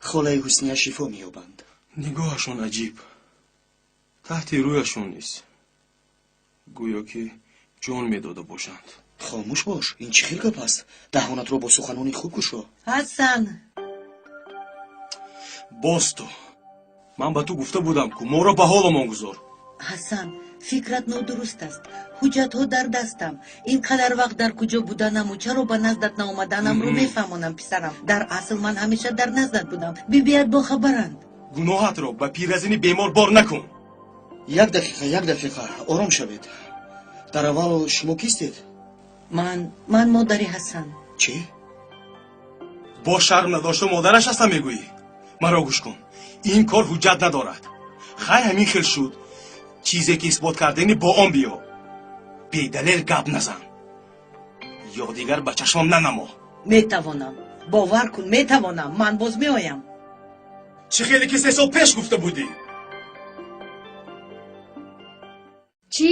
холаи Ҳусния шифо меёбанд. Нигоҳашон аҷиб, таҳти рӯяшон низ гӯё ки ҷон медода бошанд. Хомӯш бош, ин чӣ хел гап аст? Даҳонатро бо суханони хуб кушо. Ҳасан. Боз ту, ман ба ту гуфта будам, ку моро ба ҳоломон гузор. Ҳасан, фикрат нодуруст аст. Ҳуҷҷатҳо дар дастам. Ин қадар вақт дар куҷо буданаму чаро ба наздат наомаданамро мефаҳмонам, писарам. Дар асл ман ҳамеша дар наздат будам. Бибият бохабаранд. Гуноҳатро ба пиразини бемор бор накун. Як дақиқа, як дақиқа, ором шавед. Дар аввал шумо кистед? Ман модари Ҳасан. Чӣ? Бо шарм надошта модараш ҳастам мегӯӣ? Маро гӯш кун, ин кор ҳуҷҷат надорад. Хай, ҳамин хел шуд. Чизе ки исбот кардани бо он биё. Бедалел гап назан. Ё дигар ба чашмам нанамо. Метавонам. Бовар кун, метавонам. Ман боз меоям. Чӣ хеле ки 3 сол пеш гуфта будӣ? Чӣ?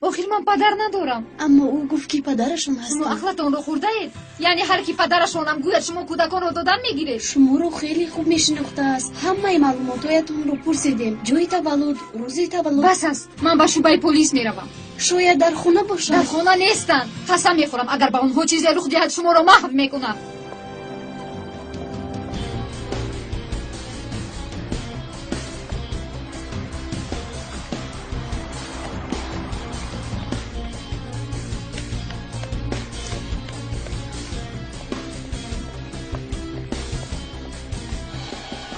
Охир ман падар надорам. Аммо ӯ гуфт ки падарашон ҳастанд. Шумо ақлатонро хӯрдаед? Яъне ҳар ки падарашонам гӯяд, шумо кӯдаконро додан мегиред? Шуморо хеле хуб мешинохтааст. Ҳамаи маълумотҳоятонро пурсидем. Ҷои таваллуд, рӯзи таваллуд. Бас аст. Ман ба шӯъбаи полис меравам. Шояд дар хона бошанд. Дар хона нестанд. Қасам мехӯрам, агар ба онҳо чизе рух диҳад, шуморо маҳв мекунам.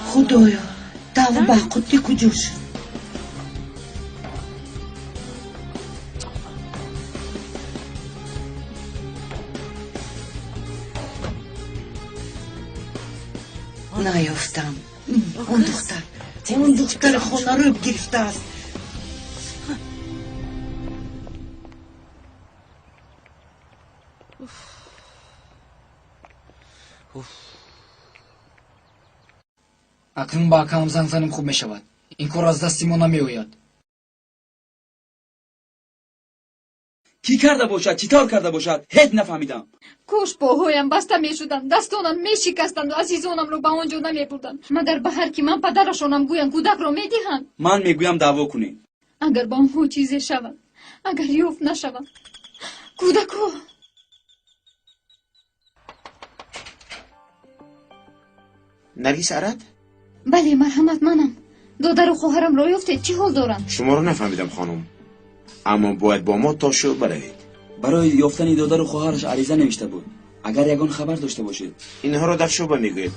Худоё, тавба, қутти куҷо шуд? Наёфтам. Он духтар хонаро гирифтааст. Акнун ба акаам занг занем, хуб мешавад. Ин кор аз дасти мо намеояд. Кӣ карда бошад, чӣ тавр карда бошад, ҳеҷ нафаҳмидам. Кош поҳоям баста мешуданд, дастонам мешикастанду азизонамро ба он ҷо намебурданд. Магар ба ҳар ки ман падарашонам гӯям, кӯдакро медиҳанд? Ман мегӯям даъво кунед. Агар ба онҳо чизе шавад, агар ёфт нашаванд, кӯдако. Наргис Арад? Бале, марҳамат, манам. Додару хоҳарамро ёфтед, чӣ ҳол доранд? Шуморо нафаҳмидам, хонум. Аммо бояд бо мо то шӯъба равед. Барои ёфтани додару хоҳараш ариза навишта буд. Агар ягон хабар дошта бошед. Инҳоро дар шӯъба мегӯед.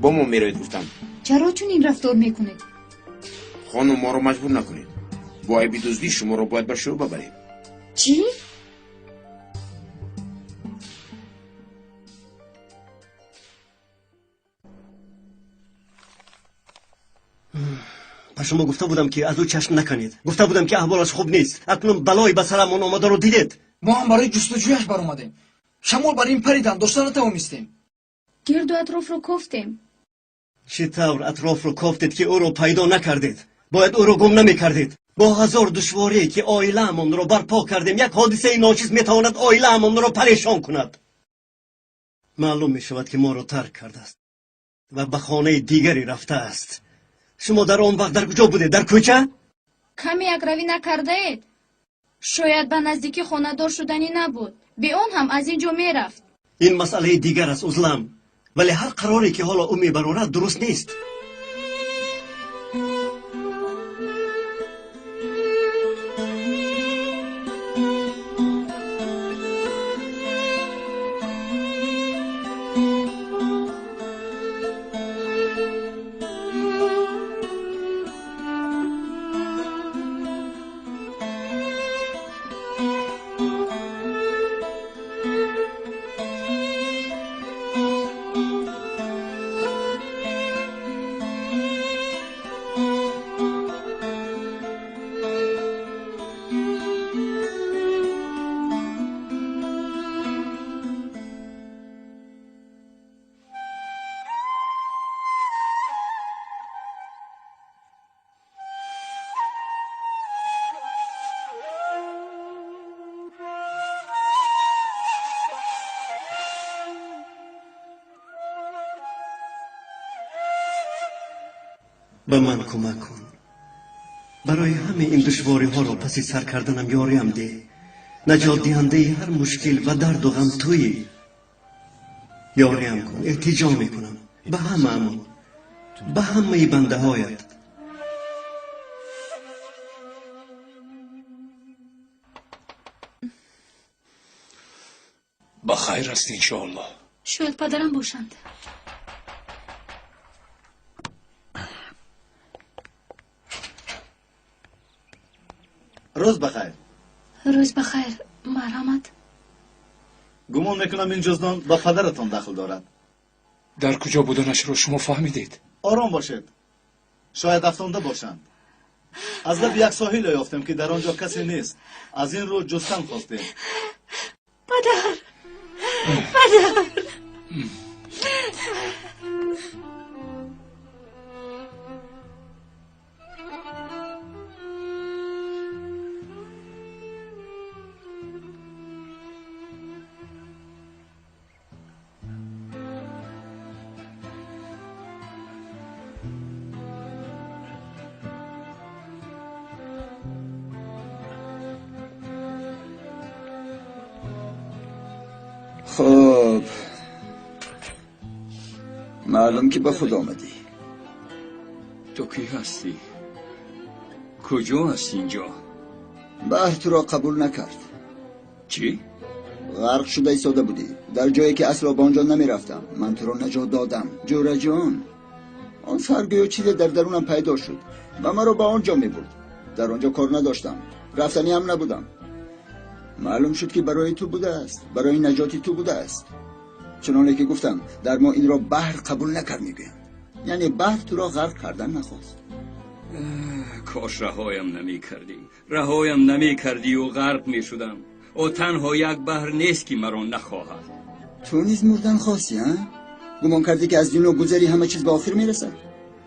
Бо мо меравед, гуфтам. Чаро чунин рафтор мекунед? Хонум, моро маҷбур накунед. Бо айби дуздӣ шуморо бояд ба шӯъба барем. Чӣ? Ба шумо гуфта будам ки аз ӯ чашм накунед. Гуфта будам ки аҳволаш хуб нест. Акнун балое ба сарамон омадаро дидед. Мо ҳам барои ҷустуҷӯяш баромадем. Шамол бар ин паридан дошта натавонистем. Гирду атрофро кофтем. Чӣ тавр атрофро кофтед ки ӯро пайдо накардед? Бояд ӯро гум намекардед. Бо ҳазор душворие ки оилаамонро барпо кардем, як ҳодисаи ночиз метавонад оилаамонро парешон кунад. Маълум мешавад ки моро тарк кардааст ва ба хонаи дигаре рафтааст. Шумо дар он вақт дар куҷо будед? Дар кӯча? Каме якравӣ накардаед? Шояд ба наздикӣ хонадор шуданӣ набуд. Бе он ҳам аз ин ҷо мерафт. Ин масъалаи дигар аст, узлам. Вале ҳар қароре ки ҳоло ӯ мебарорад дуруст нест. Ба ман кӯмак кун. Барои ҳамаи ин душвориҳоро паси сар карданам ёриам деҳ. Наҷотдиҳандаи ҳар мушкил ва дарду ғам туӣ. Ёриам кун, илтиҷо мекунам ба ҳамаамон, ба ҳамаи бандаҳоят. Ба хайр аст, иншоаллоҳ. Шояд падарам бошанд. Рӯз бахайр. Рӯз бахайр, марҳамат. Гумон мекунам ин ҷуздон ба падаратон дахл дорад. Дар куҷо буданашро шумо фаҳмидед? Ором бошед. Шояд афтонда бошанд. Аз лаби як соҳиле ёфтем, ки дар он ҷо касе нест. Аз ин рӯ ҷустан хостем. Падар, падар. Хуб, маълум ки ба худ омадӣ. Ту кӣ ҳастӣ? Куҷо аст инҷо? Баҳр туро қабул накард. Чӣ? Ғарқ шуда истода будӣ дар ҷое ки асло ба он ҷо намерафтам. Ман туро наҷот додам, ҷӯраҷон. Он саҳар гӯё чизе дар дарунам пайдо шуд ва маро ба он ҷо мебурд. Дар он ҷо кор надоштам, рафтанӣ ҳам набудам. Маълум шуд, ки барои ту будааст, барои наҷоти ту будааст. Чуноне ки гуфтам, дар мо инро баҳр қабул накард мегӯянд. Яъне баҳр туро ғарқ кардан нахост. Кош раҳоям намекардӣ, раҳоям намекардию ғарқ мешудам. О, танҳо як баҳр нест, ки маро нахоҳад. Ту низ мурдан хости, а? Гумон кардӣ, ки аз дунё гузари ҳама чиз ба охир мерасад?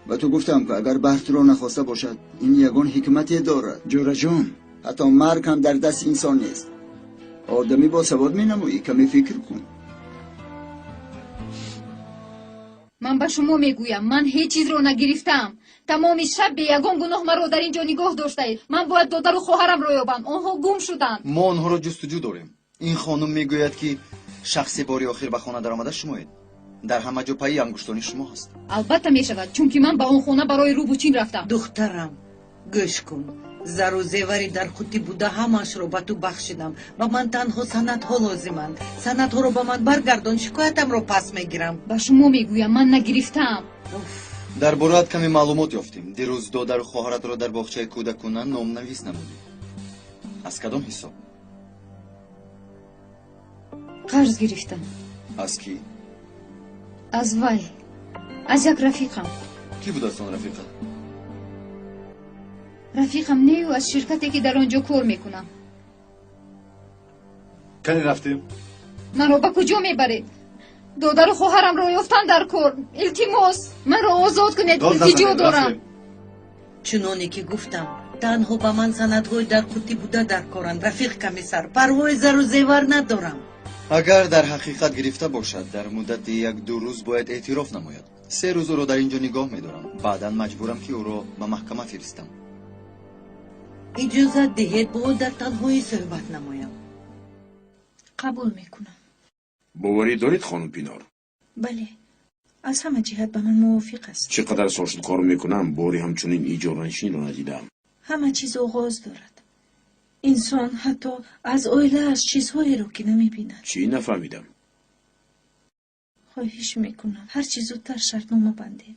Ба ту гуфтам, ки агар баҳр туро нахоста бошад, ин ягон ҳикмате дорад. Ҷӯраҷон, ҳатто марг ҳам дар дасти инсон нест. Одамӣ босавод менамоӣ, каме фикр кун. Ман ба шумо мегӯям, ман ҳеҷ чизро нагирифтаам. Тамоми шаб бе ягон гуноҳ маро дар ин ҷо нигоҳ доштаед. Ман бояд додару хоҳарамро ёбам, онҳо гум шуданд. Мо онҳоро ҷустуҷӯ дорем. Ин хонум мегӯяд, ки шахсе бори охир ба хона даромада шумоед. Дар ҳама ҷо пайи ангуштони шумо ҳаст. Албатта мешавад, чунки ман ба он хона барои рӯбучин рафтам. Духтарам, гӯш кун. Зару зевари дар қуттӣ буда ҳамаашро ба ту бахшидам. Ба ман танҳо санадҳо лозиманд. Санадҳоро ба ман баргардон, шикоятамро пас мегирам. Ба шумо мегӯям, ман нагирифтаам. Дар бораат каме маълумот ёфтем. Дирӯз додару хоҳаратро дар боғчаи кӯдакона номнавис намудӣ. Аз кадом ҳисоб? Қарз гирифтам. Аз кӣ? Аз вай, аз як рафиқам. Кӣ будааст он рафиқат? Рафиқам нею, аз ширкате, ки дар он ҷо кор мекунам. Кане рафтем. Маро ба куҷо мебаред? Додару хоҳарамро ёфтан дар кор. Илтимос, маро озод кунед, илтиҷо дорам. Чуноне ки гуфтам, танҳо ба ман санадҳои дар қуттӣ буда дар коранд, рафиқ комиссар. Парвои зару зевар надорам. Агар дар ҳақиқат гирифта бошад, дар муддати як-ду рӯз бояд эътироф намояд. 3 рӯз ӯро дар ин ҷо нигоҳ медорам. Баъдан маҷбурам, ки ӯро ба маҳкама фиристам. Иҷозат диҳед, бо ӯ дар танҳоӣ суҳбат намоям. Қабул мекунам. Боварӣ доред, хонум Пинор? Бале, аз ҳама ҷиҳат ба ман мувофиқ аст. Чӣ қадар сол шуд кор мекунам, бори ҳамчунин иҷоранишинро надидам. Ҳама чиз оғоз дорад. Инсон ҳатто аз оилааш чизҳоеро, ки намебинад. Чӣ? Нафаҳмидам. Хоҳиш мекунам, ҳарчи зудтар шартнома бандем.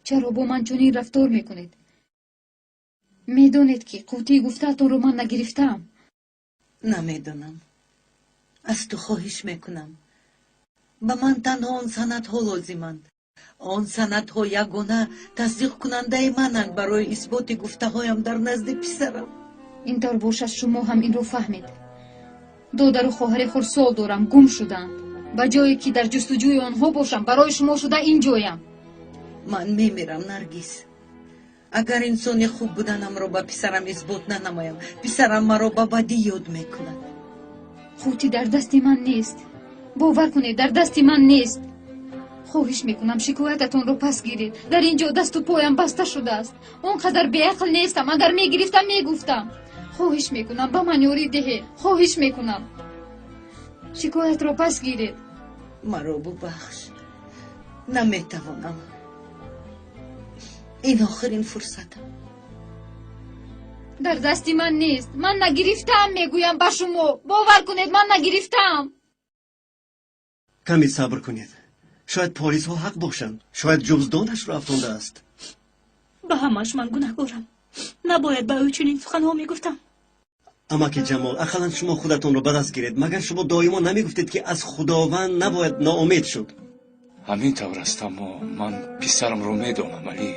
Чаро бо ман чунин рафтор мекунед? Медонед, ки қуттии гуфтаатонро ман нагирифтаам. Намедонам. Аз ту хоҳиш мекунам, ба ман танҳо он санадҳо лозиманд. Он санадҳо ягона тасдиқкунандаи мананд барои исботи гуфтаҳоям дар назди писарам. Ин тавр бошад, шумо ҳам инро фаҳмед. Додару хоҳари хурдсол дорам, гум шуданд. Ба ҷое ки дар ҷустуҷӯи онҳо бошам, барои шумо шуда ин ҷоям. Ман мемирам, Наргиз. Агар инсони хуб буданамро ба писарам исбот нанамоям, писарам маро ба бадӣ ёд мекунад. Қуттӣ дар дасти ман нест. Бовар кунед, дар дасти ман нест. Хоҳиш мекунам, шикоятатонро пас гиред. Дар ин ҷо дасту поям баста шудааст. Он қадар беақл нестам. Агар мегирифтам, мегуфтам. Хоҳиш мекунам, ба ман ёрӣ диҳед. Хоҳиш мекунам, шикоятро пас гиред. Маро бубахш, наметавонам. Ин охирин фурсатам. Дар дасти ман нест. Ман нагирифтаам, мегӯям ба шумо. Бовар кунед, ман нагирифтаам. Каме сабр кунед. Шояд полисҳо ҳақ бошанд. Шояд ҷуздонашро афтондааст. Ба ҳамааш ман гунаҳгорам. Набояд ба ӯ чунин суханҳо мегуфтам. Амаки Ҷамол, ақаллан шумо худатонро ба даст гиред. Магар шумо доимо намегуфтед, ки аз Худованд набояд ноумед шуд? Ҳамин тавр аст, аммо ман писарамро медонам, Алӣ.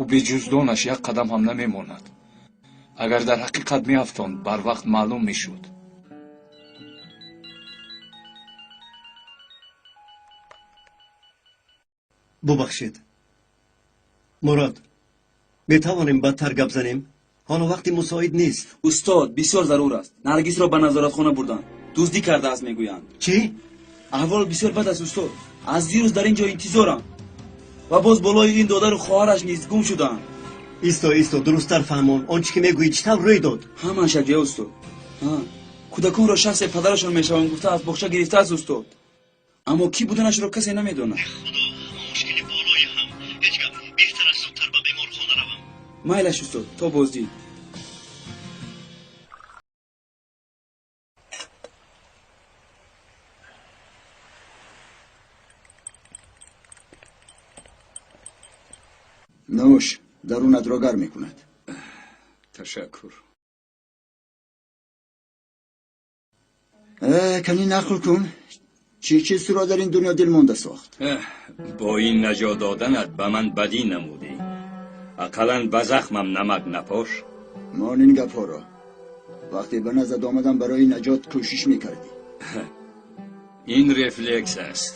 Ӯ беҷуздонаш як қадам ҳам намемонад. Агар дар ҳақиқат меафтонд, барвақт маълум мешуд. Бубахшед. Мурод, метавонем баъдтар гап занем? Ҳоло вақти мусоид нест. Устод, бисёр зарур аст. Наргисро ба назоратхона бурданд. Дуздӣ кардааст, мегӯянд. Чӣ? Аҳвол бисёр бад аст, устод. Аз дирӯз дар ин ҷо интизорам. Ва боз болои ин додару хоҳараш низ гум шудаанд. Исто, исто, дурусттар фаҳмон. Он чӣ ки мегӯӣ чӣ тавр рӯй дод? Ҳамааш якҷоя, устод. Кӯдаконро шахсе падарашон мешаванд гуфта аз боғча гирифтааст, устод. Аммо кӣ буданашро касе намедонад. Худо, ҳама мушкили болои ҳам. Ҳеҷ гап, беҳтар аст зудтар ба беморхона равам. Майлаш, устод, то боздид. Нӯш, дарунатро гарм мекунад. Ташаккур. Кани нақл кун, чӣ чиз туро дар ин дунё дилмонда сохт? Бо ин наҷот доданат ба ман бадӣ намудӣ. Ақаллан ба захмам намак напош. Мон ин гапҳоро. Вақте ба наздат омадам, барои наҷот кӯшиш мекардӣ. Ин рефлекс аст.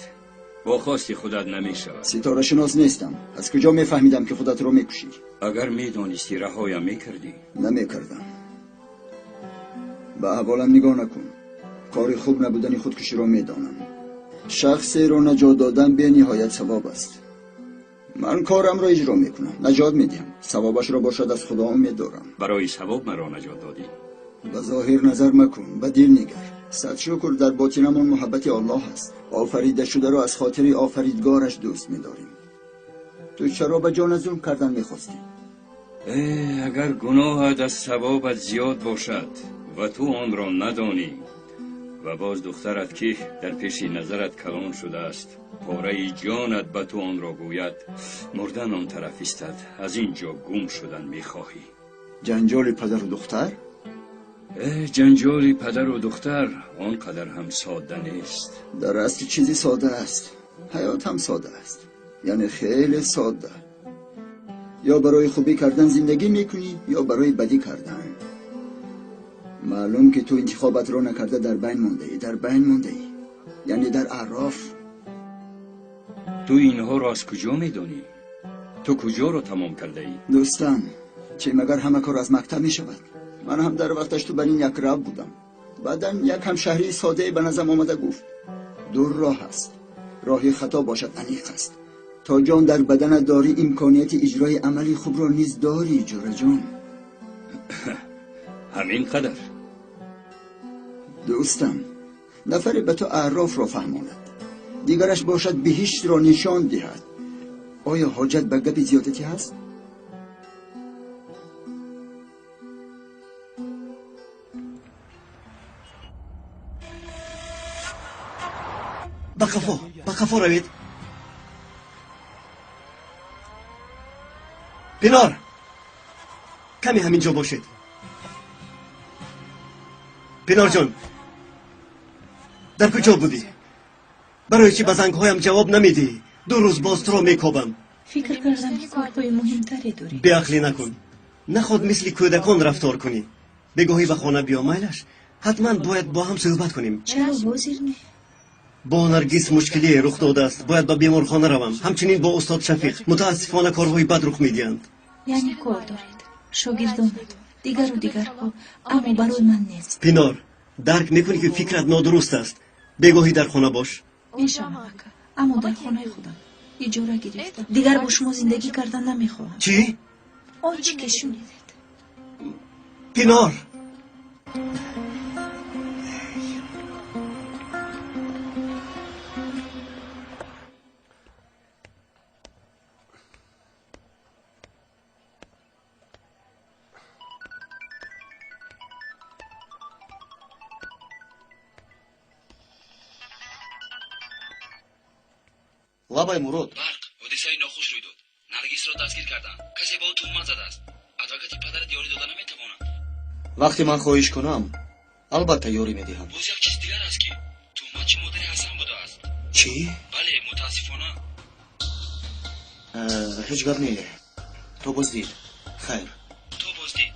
Бо хости худат намешавад. Ситорашинос нестам. Аз куҷо мефаҳмидам, ки худатро мекушӣ? Агар медонистӣ, раҳоям мекардӣ? Намекардам. Ба аҳволам нигоҳ накун. Кори хуб набудани худкуширо медонам. Шахсеро наҷот додан бениҳоят савоб аст. Ман корамро иҷро мекунам, наҷот медиҳам. Савобашро бошад аз Худо умед дорам. Барои савоб маро наҷот додӣ? Ба зоҳир назар макун, ба дил нигар. Сад шукр, дар ботинамон муҳаббати Аллоҳ аст. Офарида шударо аз хотири офаридгораш дӯст медорем. Ту чаро ба ҷонат зулм кардан мехостӣ? Агар гуноҳат аз савобат зиёд бошад ва ту онро надонӣ, ва боз духтарат ки дар пеши назарат калон шудааст, пораи ҷонат ба ту онро гӯяд, мурдан он тараф истад, аз ин ҷо гум шудан мехоҳӣ. Ҷанҷоли падару духтар? Ҷанҷоли падару духтар он қадар ҳам содда нест. Дар асл чизи сода аст. Ҳаёт ҳам сода аст. Яъне хеле содда. Ё барои хубӣ кардан зиндагӣ мекунӣ, ё барои бадӣ кардан. Маълум ки ту интихобатро накарда дар байн мондаӣ, дар байн мондаӣ. Яъне дар аъроф. Ту инҳоро аз куҷо медонӣ? Ту куҷоро тамом кардаӣ? Дӯстам, чӣ магар ҳама кор аз мактаб мешавад? Ман ҳам дар вақташ ту бар ин якрав будам. Баъдан як ҳамшаҳрии соддае ба назам омада гуфт: ду роҳ аст. Роҳи хато бошад аниқ аст. То ҷон дар баданат дорӣ, имконияти иҷрои амали хубро низ дорӣ, ҷӯраҷон. Ҳамин қадар. Дӯстам, нафаре ба ту аърофро фаҳмонад, дигараш бошад биҳиштро нишон диҳад. Оё ҳоҷат ба гапи зиёдатӣ ҳаст? Ба қафо, ба қафо равед. Пинор, каме ҳамин ҷо бошед. Пинорҷон, дар куҷо будӣ? Барои чӣ ба зангҳоям ҷавоб намедиҳӣ? 2 рӯз боз туро мекобам. Фикр кардам, ки корҳои муҳимтаре дорӣ. Беақлӣ накун. Наход мисли кӯдакон рафтор кунӣ. Бегоҳӣ ба хона биё, майлаш. Ҳатман бояд бо ҳам суҳбат кунем. Чаро ҳозир не? Бо Наргиз мушкилие рух додааст. Бояд ба беморхона равам. Ҳамчунин бо устод Шафиқ. Мутаассифона корҳои бад рух медиҳанд. Яъне кор доред, шогирдонатон, дигару дигарҳо, аммо барои ман нест. Пинор, дарк мекунӣ, ки фикрат нодуруст аст. Бегоҳӣ дар хона бош. Мешавам, ака, аммо дар хонаи худам иҷора гирифтам. Дигар бо шумо зиндагӣ кардан намехоҳам. Чӣ? Он чӣ ки шунидед. Пинор! Лабай, Мурод. Барқ, ҳодисаи нохуш рӯй дод. Наргисро дастгир карданд. Касе ба ӯ туҳмат задааст. Адвокати падарат ёрӣ дода наметавонад. Вақте ман хоҳиш кунам, албатта ёрӣ медиҳам. Боз як чиз дигар аст, ки туҳматчи модари Ҳасан будааст. Чӣ? Бале, мутаассифона. Ҳеҷ гап не. То боздид. Хайр. То боздид.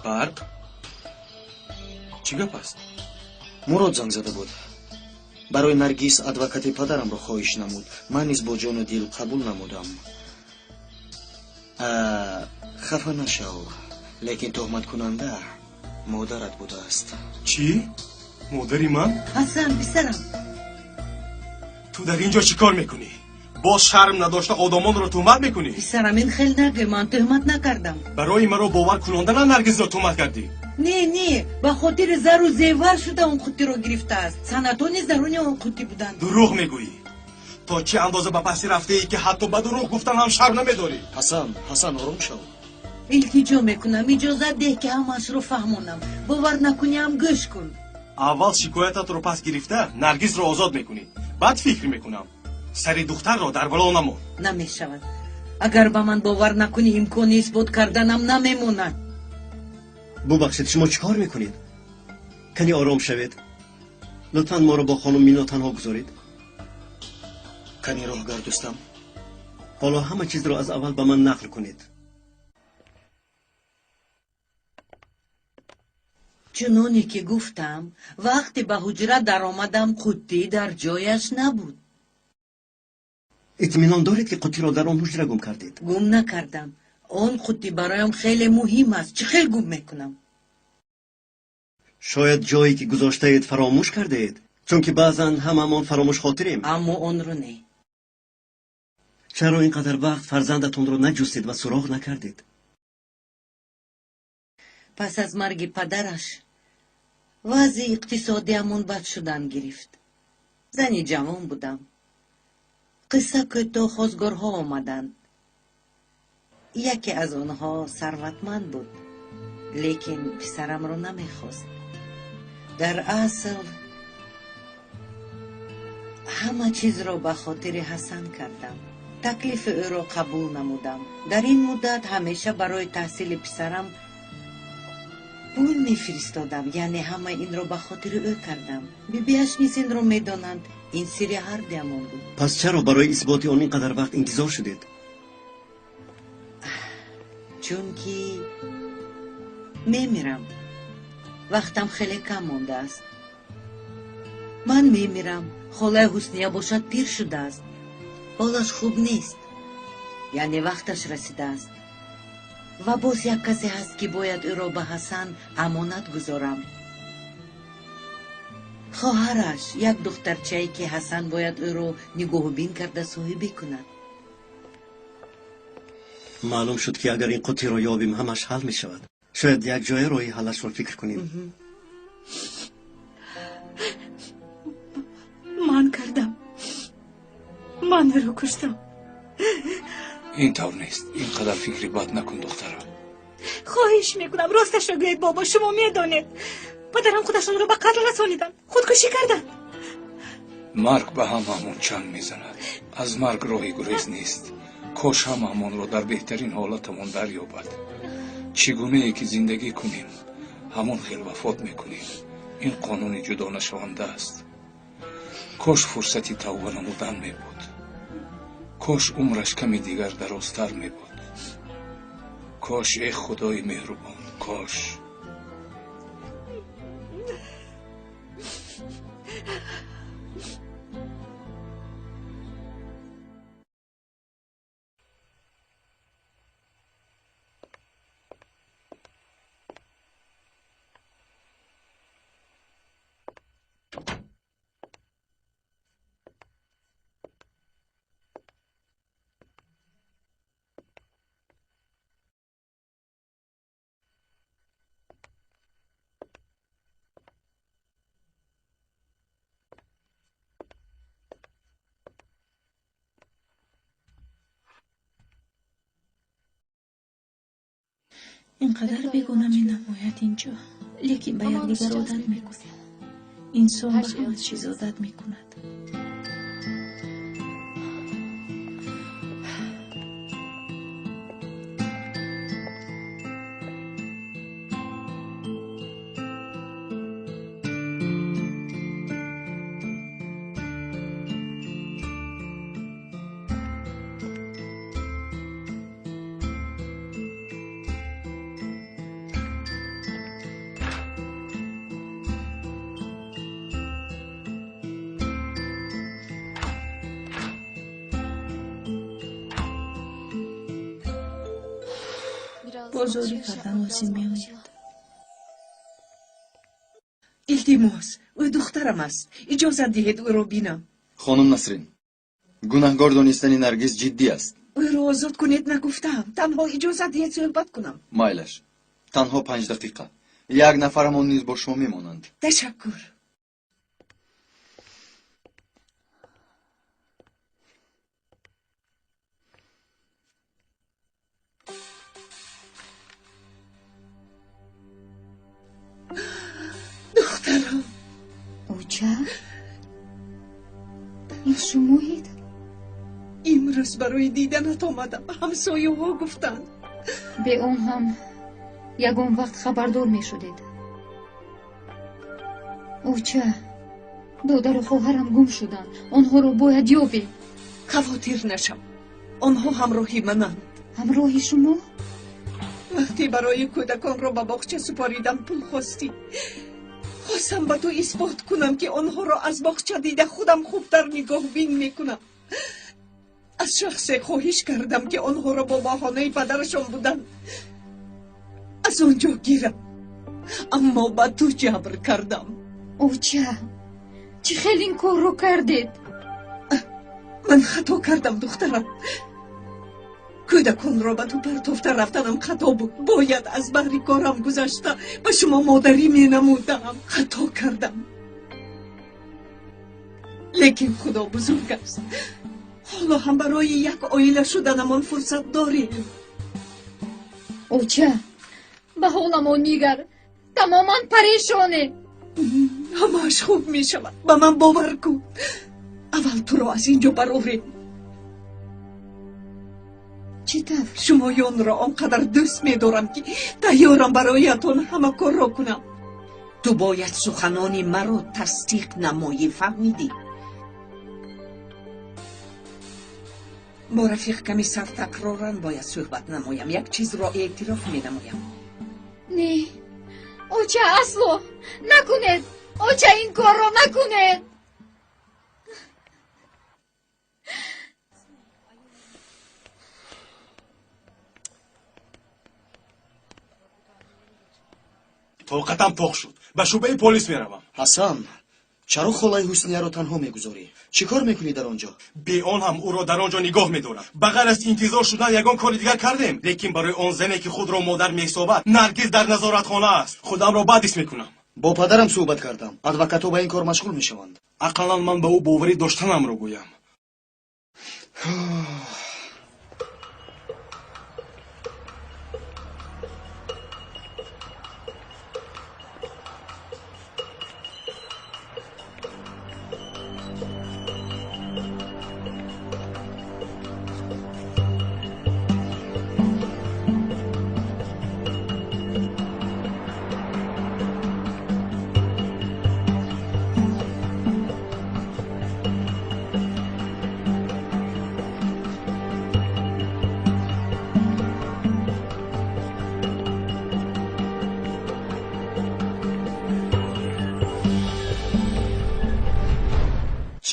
Барқ? Чӣ гап аст? Мурод занг зада буд. Барои Наргиз адвокати падарамро хоҳиш намуд. Ман низ бо ҷону дил қабул намудам. Хафа нашав, лекин туҳматкунанда модарат будааст. Чӣ? Модари ман? Ҳасан, писарам. Ту дар ин ҷо чӣ кор мекунӣ? Боз шарм надошта одамонро туҳмат мекунӣ? Писарам, ин хел нагӯй, ман туҳмат накардам. Барои маро бовар кунонданам Наргизро туҳмат кардӣ. Не, не, ба хотири зару зевар шуда он қуттиро гирифтааст. Санадҳо низ даруни он қуттӣ буданд. Дурӯғ мегӯӣ. То чӣ андоза ба пастӣ рафтаӣ, ки ҳатто ба дурӯғ гуфтан ҳам шарм намедорӣ? Ҳасан, Ҳасан, ором шав. Илтиҷо мекунам, иҷозат деҳ, ки ҳамаашро фаҳмонам. Бовар накунӣ ҳам гӯш кун. Аввал шикоятатро пас гирифта Наргизро озод мекунӣ, баъд фикр мекунам. Сари духтарро дар бало намон. Намешавад. Агар ба ман бовар накунӣ, имкони исбот карданам намемонад. Бубахшед, шумо чӣ кор мекунед? Кани ором шавед. Лутфан моро бо хонум Мино танҳо гузоред. Кани роҳгар, дӯстам. Ҳоло ҳама чизро аз аввал ба ман нақл кунед. Чуноне ки гуфтам, вақте ба ҳуҷра даромадам, қуттӣ дар ҷояш набуд. Итминон доред, ки қуттиро дар он ҳуҷра гум кардед? Гум накардам. Он қуттӣ бароям хеле муҳим аст. Чӣ хел гум мекунам? Шояд ҷое ки гузоштаед фаромӯш кардаед, чунки баъзан ҳамамон фаромӯшхотирем. Аммо онро не. Чаро ин қадар вақт фарзандатонро наҷустед ва суроғ накардед? Пас аз марги падараш вазъи иқтисодиамон бад шудан гирифт. Зани ҷавон будам. Қисса кӯтоҳ, хозгорҳо омаданд. Яке аз онҳо сарватманд буд, лекин писарамро намехост. Дар асл ҳама чизро ба хотири Ҳасан кардам. Таклифи ӯро қабул намудам. Дар ин муддат ҳамеша барои таҳсили писарам пул мефиристодам, яъне ҳама инро ба хотири ӯ кардам. Бибиаш низ инро медонанд. Ин сирри ҳардуямон буд. Пас чаро барои исботи он ин қадар вақт интизор шудед? Чунки мемирам. Вақтам хеле кам мондааст. Ман мемирам. Холаи Ҳусния бошад пир шудааст. Ҳолаш хуб нест, яъне вақташ расидааст. Ва боз як касе ҳаст, ки бояд ӯро ба Ҳасан амонат гузорам. Хоҳараш, як духтарчае, ки Ҳасан бояд ӯро нигоҳубин карда соҳибӣ кунад. Маълум шуд, ки агар ин қуттиро ёбем, ҳамаш ҳал мешавад. Шояд якҷоя роҳи ҳаллашро фикр кунем. Ман кардам. Ман ӯро куштам. Ин тавр нест. Ин қадар фикри бад накун, духтарам. Хоҳиш мекунам, росташро гӯед, бобо, шумо медонед. Падарам худашонро ба қатл расониданд, худкушӣ карданд. Марг ба ҳамаамон чанг мезанад. Аз марг роҳи гурез нест. Кош ҳамаамонро дар беҳтарин ҳолатамон дарёбад. Чӣ гунае ки зиндагӣ кунем, ҳамон хел вафот мекунем. Ин қонуни ҷудонашаванда аст. Кош фурсати тавба намудан мебуд. Кош умраш ками дигар дарозтар мебуд. Кош, э худои меҳрубон, кош. Ин қадар бегона менамояд инҷо, лекин ба якдигар одат мекунем. Инсон ба ҳама чиз одат мекунад. Бозорӣ кардан лозим меояд. Илтимос, ӯ духтарам аст. Иҷозат диҳед ӯро бинам. Хонум Насрин, гунаҳгор донистани Наргиз ҷиддӣ аст. Ӯро озод кунед нагуфтаам. Танҳо иҷозат диҳед суҳбат кунам. Майлаш, танҳо 5 дақиқа. Як нафарамон низ бо шумо мемонанд. Ташаккур. Духтарам. Оча, ин шумоед? Имрӯз барои диданат омадам. Ҳамсояҳо гуфтанд. Бе он ҳам ягон вақт хабардор мешудед. Оча, додару хоҳарам гум шуданд. Онҳоро бояд ёбем. Хавотир нашав. Онҳо ҳамроҳи мананд. Ҳамроҳи шумо? Вақте барои кӯдаконро ба боғча супоридам, пул хостӣ. Хостам ба ту исбот кунам, ки онҳоро аз боғча дида худам хубтар нигоҳбин мекунам. Аз шахсе хоҳиш кардам, ки онҳоро бо баҳонаи падарашон будан аз он ҷо гирам. Аммо ба ту ҷабр кардам. Оча, чӣ хел ин корро кардед? Ман хато кардам, духтарам. Кӯдаконро ба ту партофта рафтанам хато буд. Бояд аз баҳри корам гузашта ба шумо модарӣ менамудам. Хато кардам. Лекин Худо бузург аст. Ҳоло ҳам барои як оила шуданамон фурсат дорем. Оча, ба ҳоламон нигар. Тамоман парешонем. Ҳамааш хуб мешавад. Ба ман бовар кун. Аввал туро аз ин ҷо барорем. Чӣ тавр? Шумоёнро он қадар дӯст медорам, ки тайёрам бароятон ҳама корро кунам. Ту бояд суханони маро тасдиқ намоӣ, фаҳмидӣ? Бо рафиқ ками сартакроран бояд суҳбат намоям. Як чизро эътироф менамоям. Не, оча, асло накунед. Оча, ин корро накунед. Тоқатам тоқ шуд. Ба шӯъбаи полис меравам. Ҳасан, чаро холаи Ҳуснияро танҳо мегузорӣ? Чӣ кор мекунӣ дар он ҷо? Бе он ҳам ӯро дар он ҷо нигоҳ медорам. Ба ғайр аз интизор шудан ягон кори дигар кардем. Лекин барои он зане, ки худро модар меҳисобад, Наргиз дар назоратхона аст. Худамро бад ҳис мекунам. Бо падарам суҳбат кардам. Адвокатҳо ба ин кор машғул мешаванд. Ақаллан ман ба ӯ боварӣ доштанамро гӯям.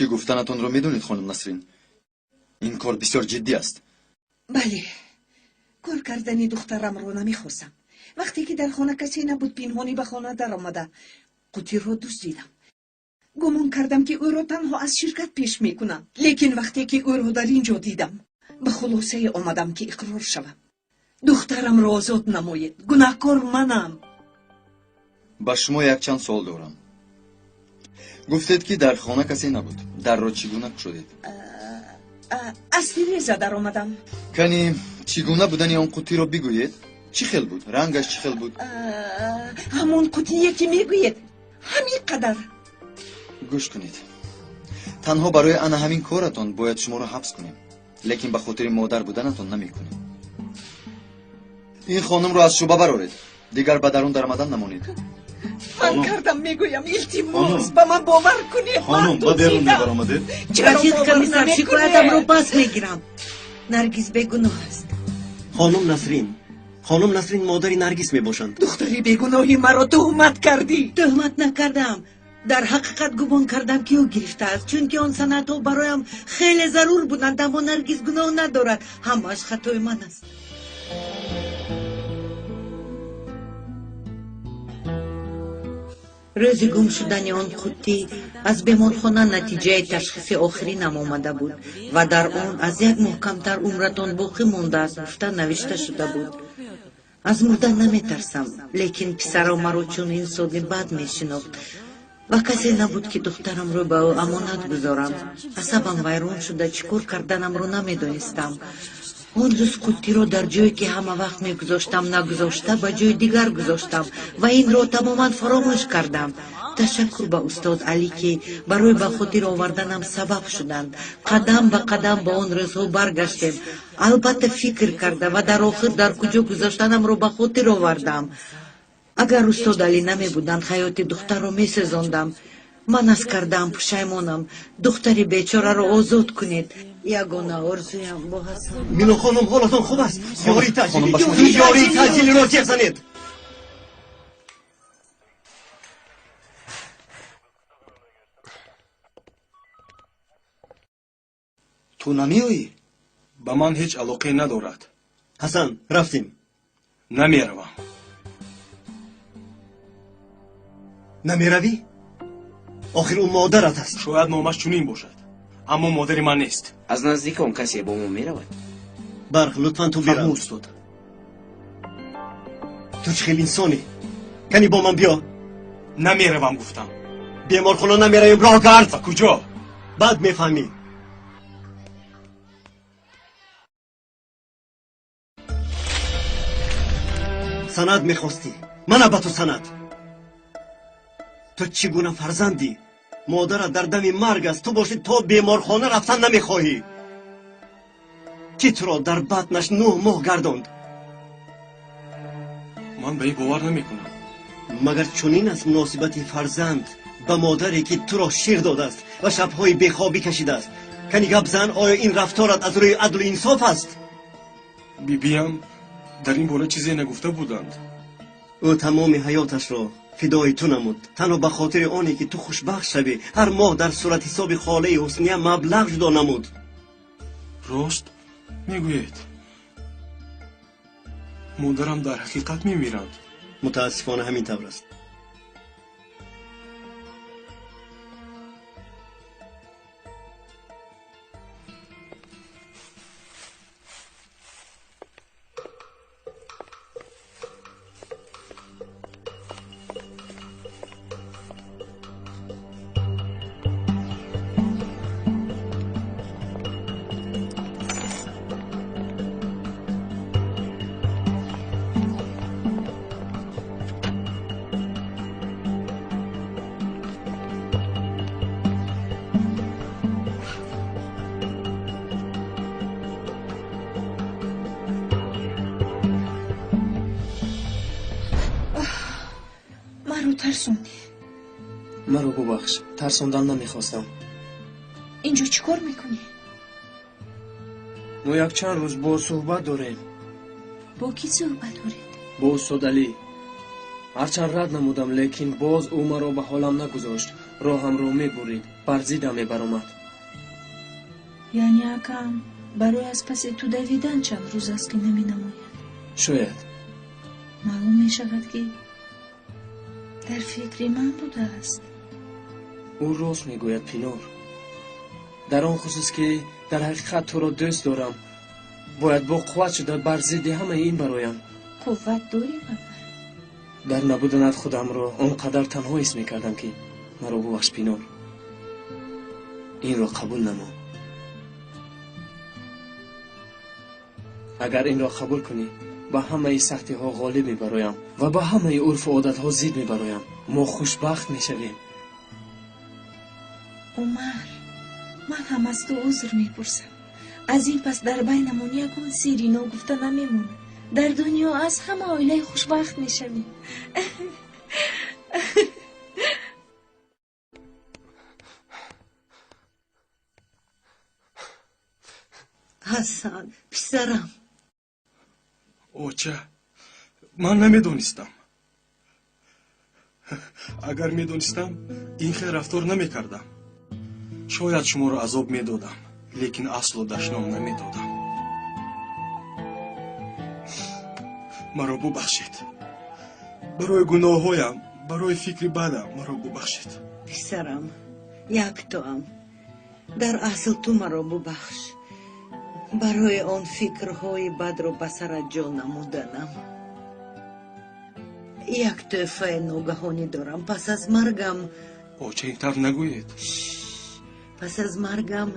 Чӣ гуфтанатонро медонед, хонум Насрин? Ин кор бисёр ҷиддӣ аст. Бале, кор кардани духтарамро намехостам. Вақте ки дар хона касе набуд, пинҳонӣ ба хона даромада қутиро дуздидам. Гумон кардам, ки ӯро танҳо аз ширкат пеш мекунам. Лекин вақте ки ӯро дар ин ҷо дидам, ба хулосае омадам, ки иқрор шавам. Духтарамро озод намоед. Гунаҳкор манам. Ба шумо якчанд суол дорам. Гуфтед, ки дар хона касе набуд. Дарро чӣ гуна кушодед? Аз тиреза даромадам. Кани чӣ гуна будани он қуттиро бигӯед? Чӣ хел буд? Рангаш чӣ хел буд? Ҳамон қуттие, ки мегӯед, ҳамин қадар. Гӯш кунед. Танҳо барои ана ҳамин коратон бояд шуморо ҳабс кунем. Лекин ба хотири модар буданатон намекунем. Ин хонумро аз шӯъба бароред. Дигар ба дарун даромадан намонед. Ман кардам, мегӯям, илтимос, ба ман бовар кунед. Хонум, ба берун мебаромадед? Рафиқ комиссар, шикоятамро пас мегирам. Наргиз бегуноҳ аст. Хонум Насрин, хонум Насрин модари Наргиз мебошанд. Духтари бегуноҳи маро туҳмат кардӣ. Туҳмат накардам. Дар ҳақиқат гумон кардам, ки ӯ гирифтааст, чунки он санадҳо бароям хеле зарур буданд. Аммо Наргиз гуноҳ надорад. Ҳамааш хатои ман аст. Рӯзи гум шудани он қуттӣ аз беморхона натиҷаи ташхиси охиринам омада буд ва дар он аз як моҳ камтар умратон боқӣ мондааст гуфта навишта шуда буд. Аз мурдан наметарсам, лекин писарам маро чун инсони бад мешинохт ва касе набуд, ки духтарамро ба ӯ амонат гузорам. Асабам вайрон шуда, чӣ кор карданамро намедонистам. Он рӯз қуттиро дар ҷое, ки ҳама вақт мегузоштам, нагузошта, ба ҷои дигар гузоштам ва инро тамоман фаромӯш кардам. Ташаккур ба устод Алӣ, ки барои ба хотир оварданам сабаб шуданд. Қадам ба қадам ба он рӯзҳо баргаштем, албатта фикр карда, ва дар охир дар куҷо гузоштанамро ба хотир овардам. Агар устод Алӣ намебуданд, ҳаёти духтарро месӯзондам. Ман аз кардаам пушаймонам. Духтари бечораро озод кунед. Ягона орзуям бо Ҳасан. Мино хонум, ҳолатон хуб аст? Ёрии таъҷилӣ, ёрии таъҷилиро ҷеғ занед. Ту намеоӣ? Ба ман ҳеҷ алоқае надорад. Ҳасан, рафтем. Намеравам. Намеравӣ? Охир ӯ модарат аст. Шояд номаш чунин бошад, аммо модари ман нест. Аз наздикон касе бо мо меравад? Барқ, лутфан ту бирав. Фаҳмо, устод. Ту чӣ хел инсонӣ? Кани бо ман биё. Намеравам, гуфтам. Беморхона намеравем, роҳ гард. Ба куҷо? Баъд мефаҳмӣ. Санад мехостӣ, мана ба ту санад. Ту чӣ гуна фарзандӣ? Модарат дар дами марг аст, ту бошӣ то беморхона рафтан намехоҳӣ. Кӣ туро дар батнаш 9 моҳ гардонд? Ман ба ин бовар намекунам. Магар чунин аст муносибати фарзанд ба модаре, ки туро шир додааст ва шабҳои бехобӣ кашидааст? Кани гап зан, оё ин рафторат аз рӯи адлу инсоф аст? Бибиям дар ин бора чизе нагуфта буданд. Ӯ тамоми ҳаёташро фидои ту намуд, танҳо ба хотири оне, ки ту хушбахт шавӣ. Ҳар моҳ дар суратҳисоби холаи Ҳусния маблағ ҷудо намуд. Рост мегӯед, модарам дар ҳақиқат мемиранд. Мутаассифона, ҳамин тавр аст. Маро тарсондӣ. Маро бубахш, тарсондан намехостам. Инҷо чӣ кор мекунӣ? Мо якчанд рӯз боз суҳбат дорем. Бо кӣ суҳбат доред? Бо устод Алӣ. Ҳарчанд рад намудам, лекин боз ӯ маро ба ҳолам нагузошт, роҳамро мебурид, бар зиддам мебаромад. Яъне акам барои аз паси ту давидан чанд рӯз аст, ки наменамояд? Шояд. Маълум мешавад, ки дар фикри ман будааст. Ӯ рост мегӯяд, Пинор. Дар он хусус, ки дар ҳақиқат туро дӯст дорам, бояд бо қувват шуда бар зидди ҳамаи ин бароям. Қувват дорӣ, магар? Дар набуданат худамро он қадар танҳо ҳис мекардам, ки маро бубахш, Пинор. Инро қабул намо. Агар инро қабул кунӣ, ба ҳамаи сахтиҳо ғолиб мебароям ва ба ҳамаи урфу одатҳо зид мебароям. Мо хушбахт мешавем. Умар, ман ҳам аз ту узр мепурсам. Аз ин пас дар байнамон ягон сирри ногуфта намемонад. Дар дунё аз ҳама оилаи хушбахт мешавем. Ҳасан, писарам. Оча, ман намедонистам. Агар медонистам, ин хел рафтор намекардам. Шояд шуморо азоб медодам, лекин асло дашном намедодам. Маро бубахшед. Барои гуноҳҳоям, Барои фикри бадам маро бубахшед. Писарам, яктоам. Дар асл ту маро бубахш. Барои он фикрҳои бадро ба сарат ҷо намуданам. Як тӯҳфаи ногаҳонӣ дорам. Пас аз маргам... Оча, ин тавр нагӯед. Пас аз маргам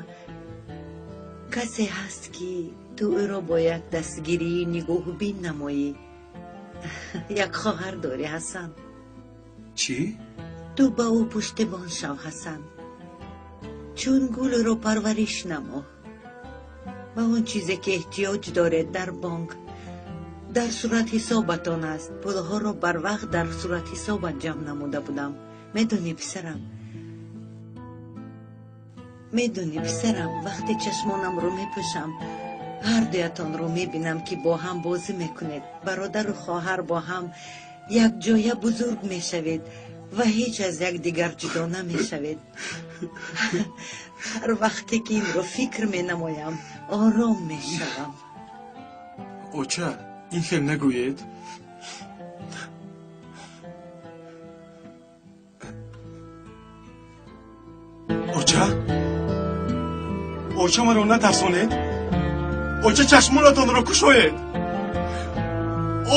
касе ҳаст, ки ту ӯро бо як дастгирӣ нигоҳубин намоӣ. Як хоҳар дорӣ, Ҳасан. Чӣ? Ту ба ӯ пуштибон шав, Ҳасан. Чун гулро парвариш намо. Ба он чизе ки эҳтиёҷ доред дар бонк, дар суратҳисобатон аст. Пулҳоро барвақт дар суратҳисобат ҷамъ намуда будам. Медонӣ, писарам, медонӣ, писарам, вақте чашмонамро мепӯшам, ҳар дуятонро мебинам, ки бо ҳам бозӣ мекунед. Бародару хоҳар бо ҳам якҷоя бузург мешавед ва ҳеҷ аз якдигар ҷудо намешавед. Ҳар вақте ки инро фикр менамоям, ором мешавам. Оча, ин хел нагӯед. Оча, оча, маро натарсонед. Оча, чашмонатонро кушоед.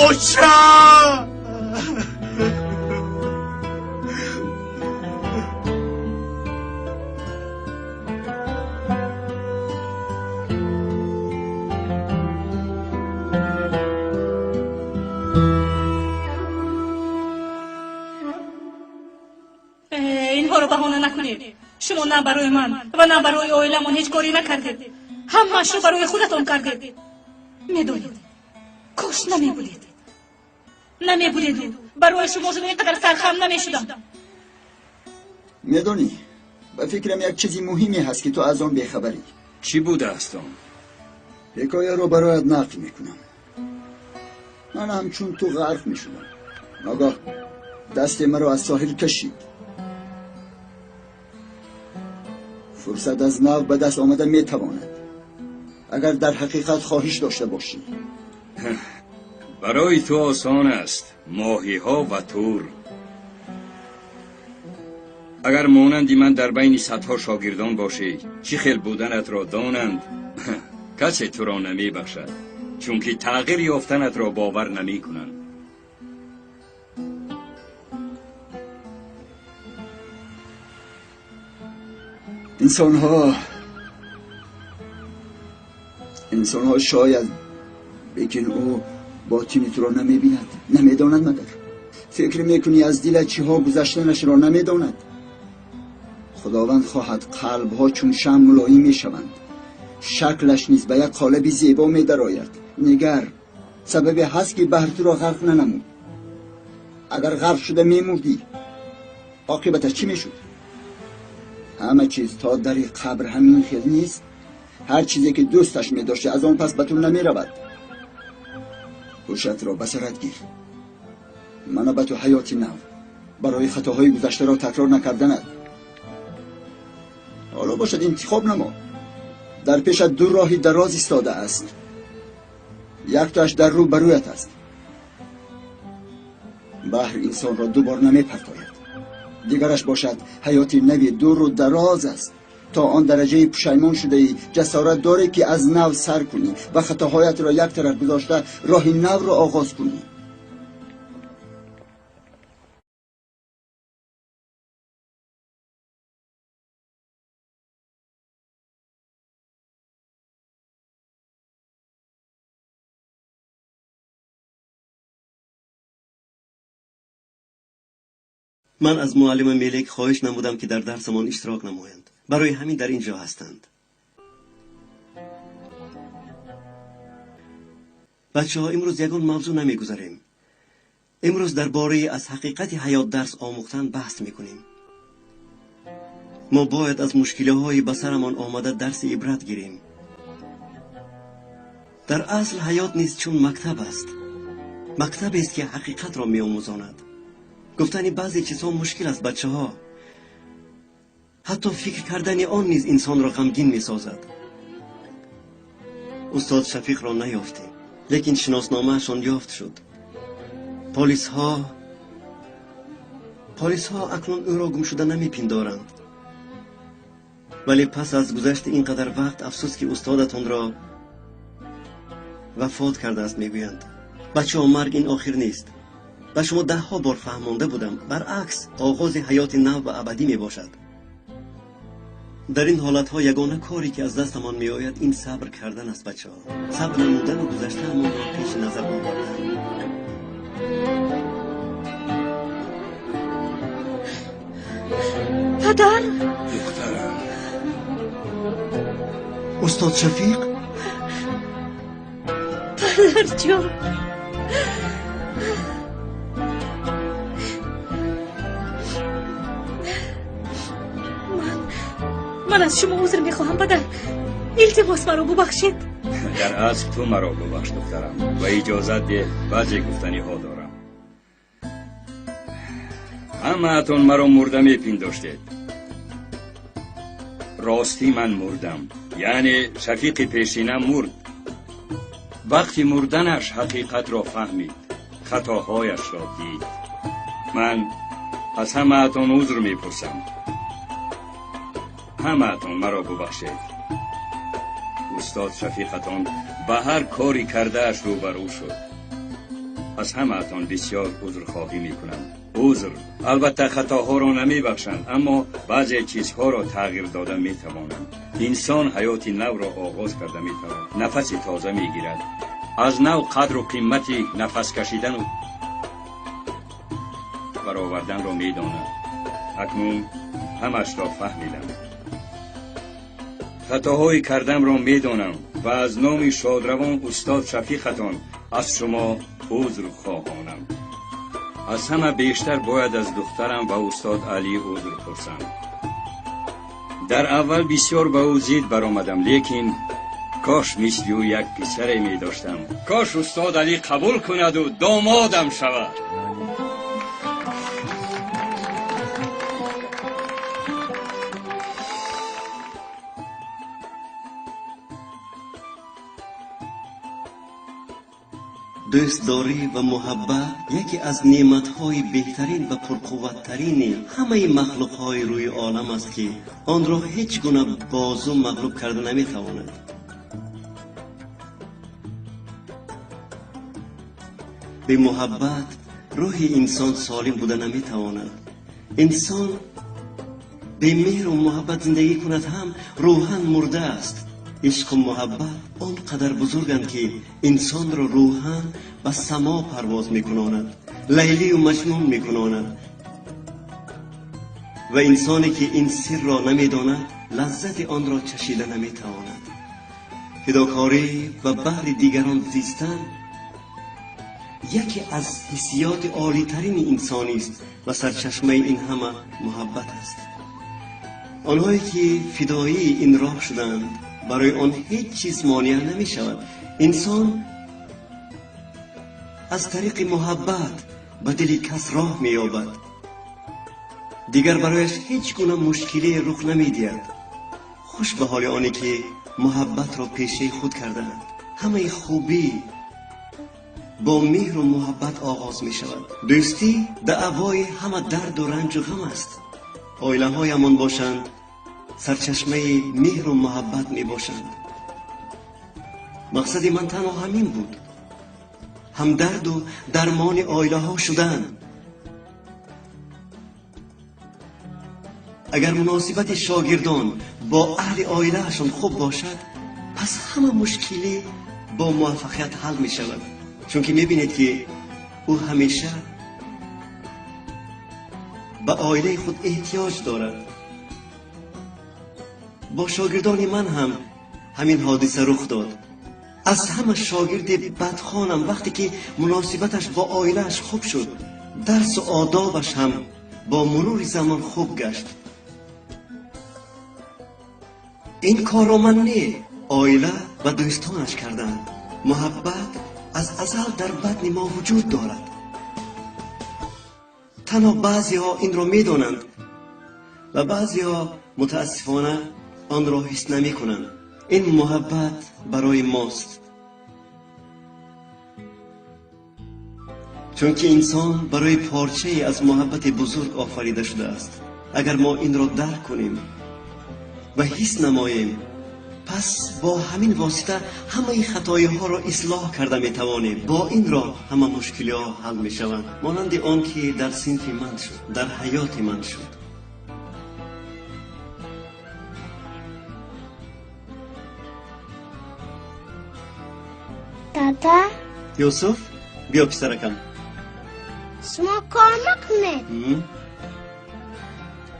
Оча! Инҳоро баҳона накунед. Шумо на барои ман ва на барои оиламон ҳеҷ корӣ накардед. Ҳамаашро барои худатон кардед. Медонед, кош намебудед. Намебудеду барои шумо шуда ин қадар сархам намешудам. Медонӣ, ба фикрам як чизи муҳиме ҳаст, ки ту аз он бехабарӣ. Чӣ будааст он? Ҳикояро бароят нақл мекунам. Ман ҳамчун ту ғарқ мешудам. Ногоҳ дасте маро аз соҳил кашид. Фурсат аз нав ба даст омада метавонад, агар дар ҳақиқат хоҳиш дошта бошӣ. Барои ту осон аст, моҳиҳо ва тур. Агар монанди ман дар байни садҳо шогирдон бошӣ, чӣ хел буданатро донанд, касе туро намебахшад, чунки тағйир ёфтанатро бовар намекунанд. Инсонҳо шояд, лекин ӯ ботини туро намебинад, намедонад. Магар фикр мекунӣ аз дилат чиҳо гузаштанашро намедонад? Худованд хоҳад қалбҳо чун шамъ мулоим мешаванд, шаклаш низ ба як қолаби зебо медарояд. Нигар, сабабе ҳаст, ки баҳр туро ғарқ нанамуд. Агар ғарқ шуда мемурдӣ, оқибаташ чӣ мешуд? Ҳама чиз то дари қабр ҳамин хел нест. Ҳар чизе ки дӯсташ медошти, аз он пас ба ту намеравад. Ҳушатро ба сарат гир. Мана ба ту ҳаёти нав, барои хатоҳои гузаштаро такрор накарданат. Ҳоло бошад, интихоб намо. Дар пешат ду роҳи дароз истодааст. Яктоаш дар рӯ ба рӯят аст. Баҳр инсонро ду бор намепартояд. Дигараш бошад ҳаёти нави дуру дароз аст. То он дараҷаи пушаймон шудаӣ, ҷасорат дорӣ, ки аз нав сар кунӣ ва хатоҳоятро як тараф гузошта роҳи навро оғоз кунӣ. Ман аз муаллима Мелек хоҳиш намудам, ки дар дарсамон иштирок намоянд. Барои ҳамин дар ин ҷо ҳастанд. Бачаҳо, имрӯз ягон мавзӯъ намегузарем. Имрӯз дар бораи аз ҳақиқати ҳаёт дарс омӯхтан баҳс мекунем. Мо бояд аз мушкилиҳои ба сарамон омада дарси ибрат гирем. Дар асл ҳаёт низ чун мактаб аст. Мактабест, ки ҳақиқатро меомӯзонад. Гуфтани баъзе чизҳо мушкил аст, бачаҳо. Ҳатто фикр кардани он низ инсонро ғамгин месозад. Устод Шафиқро наёфтем, лекин шиносномаашон ёфт шуд. Полисҳо Полисҳо акнун ӯро гумшуда намепиндоранд. Вале пас аз гузашти ин қадар вақт афсӯс ки устодатонро вафот кардааст мегӯянд. Бачаҳо, марг ин охир нест. Ба шумо даҳҳо бор фаҳмонда будам. Баръакс, оғози ҳаёти нав ва абадӣ мебошад. Дар ин ҳолатҳо ягона коре ки аз дастамон меояд ин сабр кардан аст, бачаҳо. Сабр намудану гузаштаамонро пеши назар овардан. Падар! Духтарам. Устод Шафиқ? Падарҷон! Ман аз шумо узр мехоҳам, падар. Илтимос, маро бубахшед. Дар асл ту маро бубахш, духтарам, ва иҷозат деҳ баъзе гуфтаниҳо дорам. Ҳамаатон маро мурда мепиндоштед. Ростӣ ман мурдам, яъне Шафиқи пешина мурд. Вақти мурданаш ҳақиқатро фаҳмид, хатоҳояшро дид. Ман аз ҳамаатон узр мепурсам. Ҳамаатон маро бубахшед. Устод Шафиқатон ба ҳар кори кардааш рӯбарӯ шуд. Аз ҳамаатон бисёр узрхоҳӣ мекунам. Узр албатта хатоҳоро намебахшанд, аммо баъзе чизҳоро тағйир дода метавонанд. Инсон ҳаёти навро оғоз карда метавонад, нафаси тоза мегирад, аз нав қадру қимати нафас кашидану бароварданро медонад. Акнун ҳамашро фаҳмидам. Хатоҳои кардамро медонам ва аз номи шодравон устод Шафиқатон аз шумо узр хоҳонам. Аз ҳама бештар бояд аз духтарам ва устод Алӣ узр пурсам. Дар аввал бисёр ба ӯ зид баромадам, лекин кош мисли ӯ як писаре медоштам. Кош устод Алӣ қабул кунаду домодам шавад. Дӯстдорӣ ва муҳаббат яке аз неъматҳои беҳтарин ва пурқувваттарини ҳамаи махлуқҳои рӯи олам аст ки онро ҳеҷ гуна бозу мағлуб карда наметавонад. Бемуҳаббат рӯҳи инсон солим буда наметавонад. Инсон бемеҳру муҳаббат зиндагӣ кунад ҳам рӯҳан мурда аст. Ишқу муҳаббат он қадар бузурганд ки инсонро рӯҳан ба само парвоз мекунонад, лайлию маҷнун мекунонад. Ва инсоне ки ин сирро намедонад, лаззати онро чашида наметавонад. Фидокорӣ ва баҳри дигарон зистан яке аз ҳиссиёти олитарини инсонист ва сарчашмаи ин ҳама муҳаббат аст. Онҳое ки фидоии ин роҳ шуданд, барои он ҳеҷ чиз монеа намешавад. Инсон аз тариқи муҳаббат ба дили кас роҳ меёбад. Дигар барояш ҳеҷ гуна мушкиле рух намедиҳад. Хуш ба ҳоли оне ки муҳаббатро пешаи худ кардаанд. Ҳамаи хубӣ бо меҳру муҳаббат оғоз мешавад. Дӯстӣ даъвои ҳама дарду ранҷу ғам аст. Оилаҳоямон бошанд сарчашмаи меҳру муҳаббат мебошанд. Мақсади ман танҳо ҳамин буд, ҳамдарду дармони оилаҳо шудан. Агар муносибати шогирдон бо аҳли оилаашон хуб бошад, пас ҳама мушкилӣ бо муваффақият ҳал мешавад. Чунки мебинед ки ӯ ҳамеша ба оилаи худ эҳтиёҷ дорад. Бо шогирдони ман ҳам ҳамин ҳодиса рух дод. Аз ҳама шогирди бадхонам вақте ки муносибаташ бо оилааш хуб шуд, дарсу одобаш ҳам бо мурури замон хуб гашт. Ин корро ман не, оила ва дӯстонаш карданд. Муҳаббат аз азал дар батни мо вуҷуд дорад. Танҳо баъзеҳо инро медонанд ва баъзеҳо мутаассифона онро ҳис намекунанд. Ин муҳаббат барои мост. Чунки инсон барои порчае аз муҳаббати бузург офарида шудааст. Агар мо инро дарк кунем ва ҳис намоем, пас бо ҳамин восита ҳамаи хатоиҳоро ислоҳ карда метавонем. Бо ин роҳ ҳама мушкилиҳо ҳал мешаванд, монанди он ки дар синфи ман шуд, дар ҳаёти ман шуд. Дада? Юсуф, биё писаракам. Шумо кор накунед.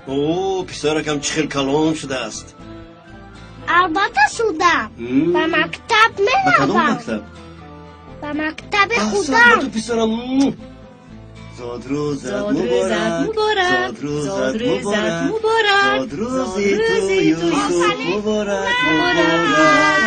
О, писаракам чӣ хел калон шудааст. Албатта шудам. Ба мактаб Ба кадом меравам. мактаб? Ба мактаби Аҳсан худам. ба ту, писарам. Зодрӯзат Зодрӯзат муборак, муборак, зодрӯзат зодрӯзат муборак, муборак, зодрӯзи ту зодрӯзи ту Юсуф Юсуф муборак, муборак. муборак.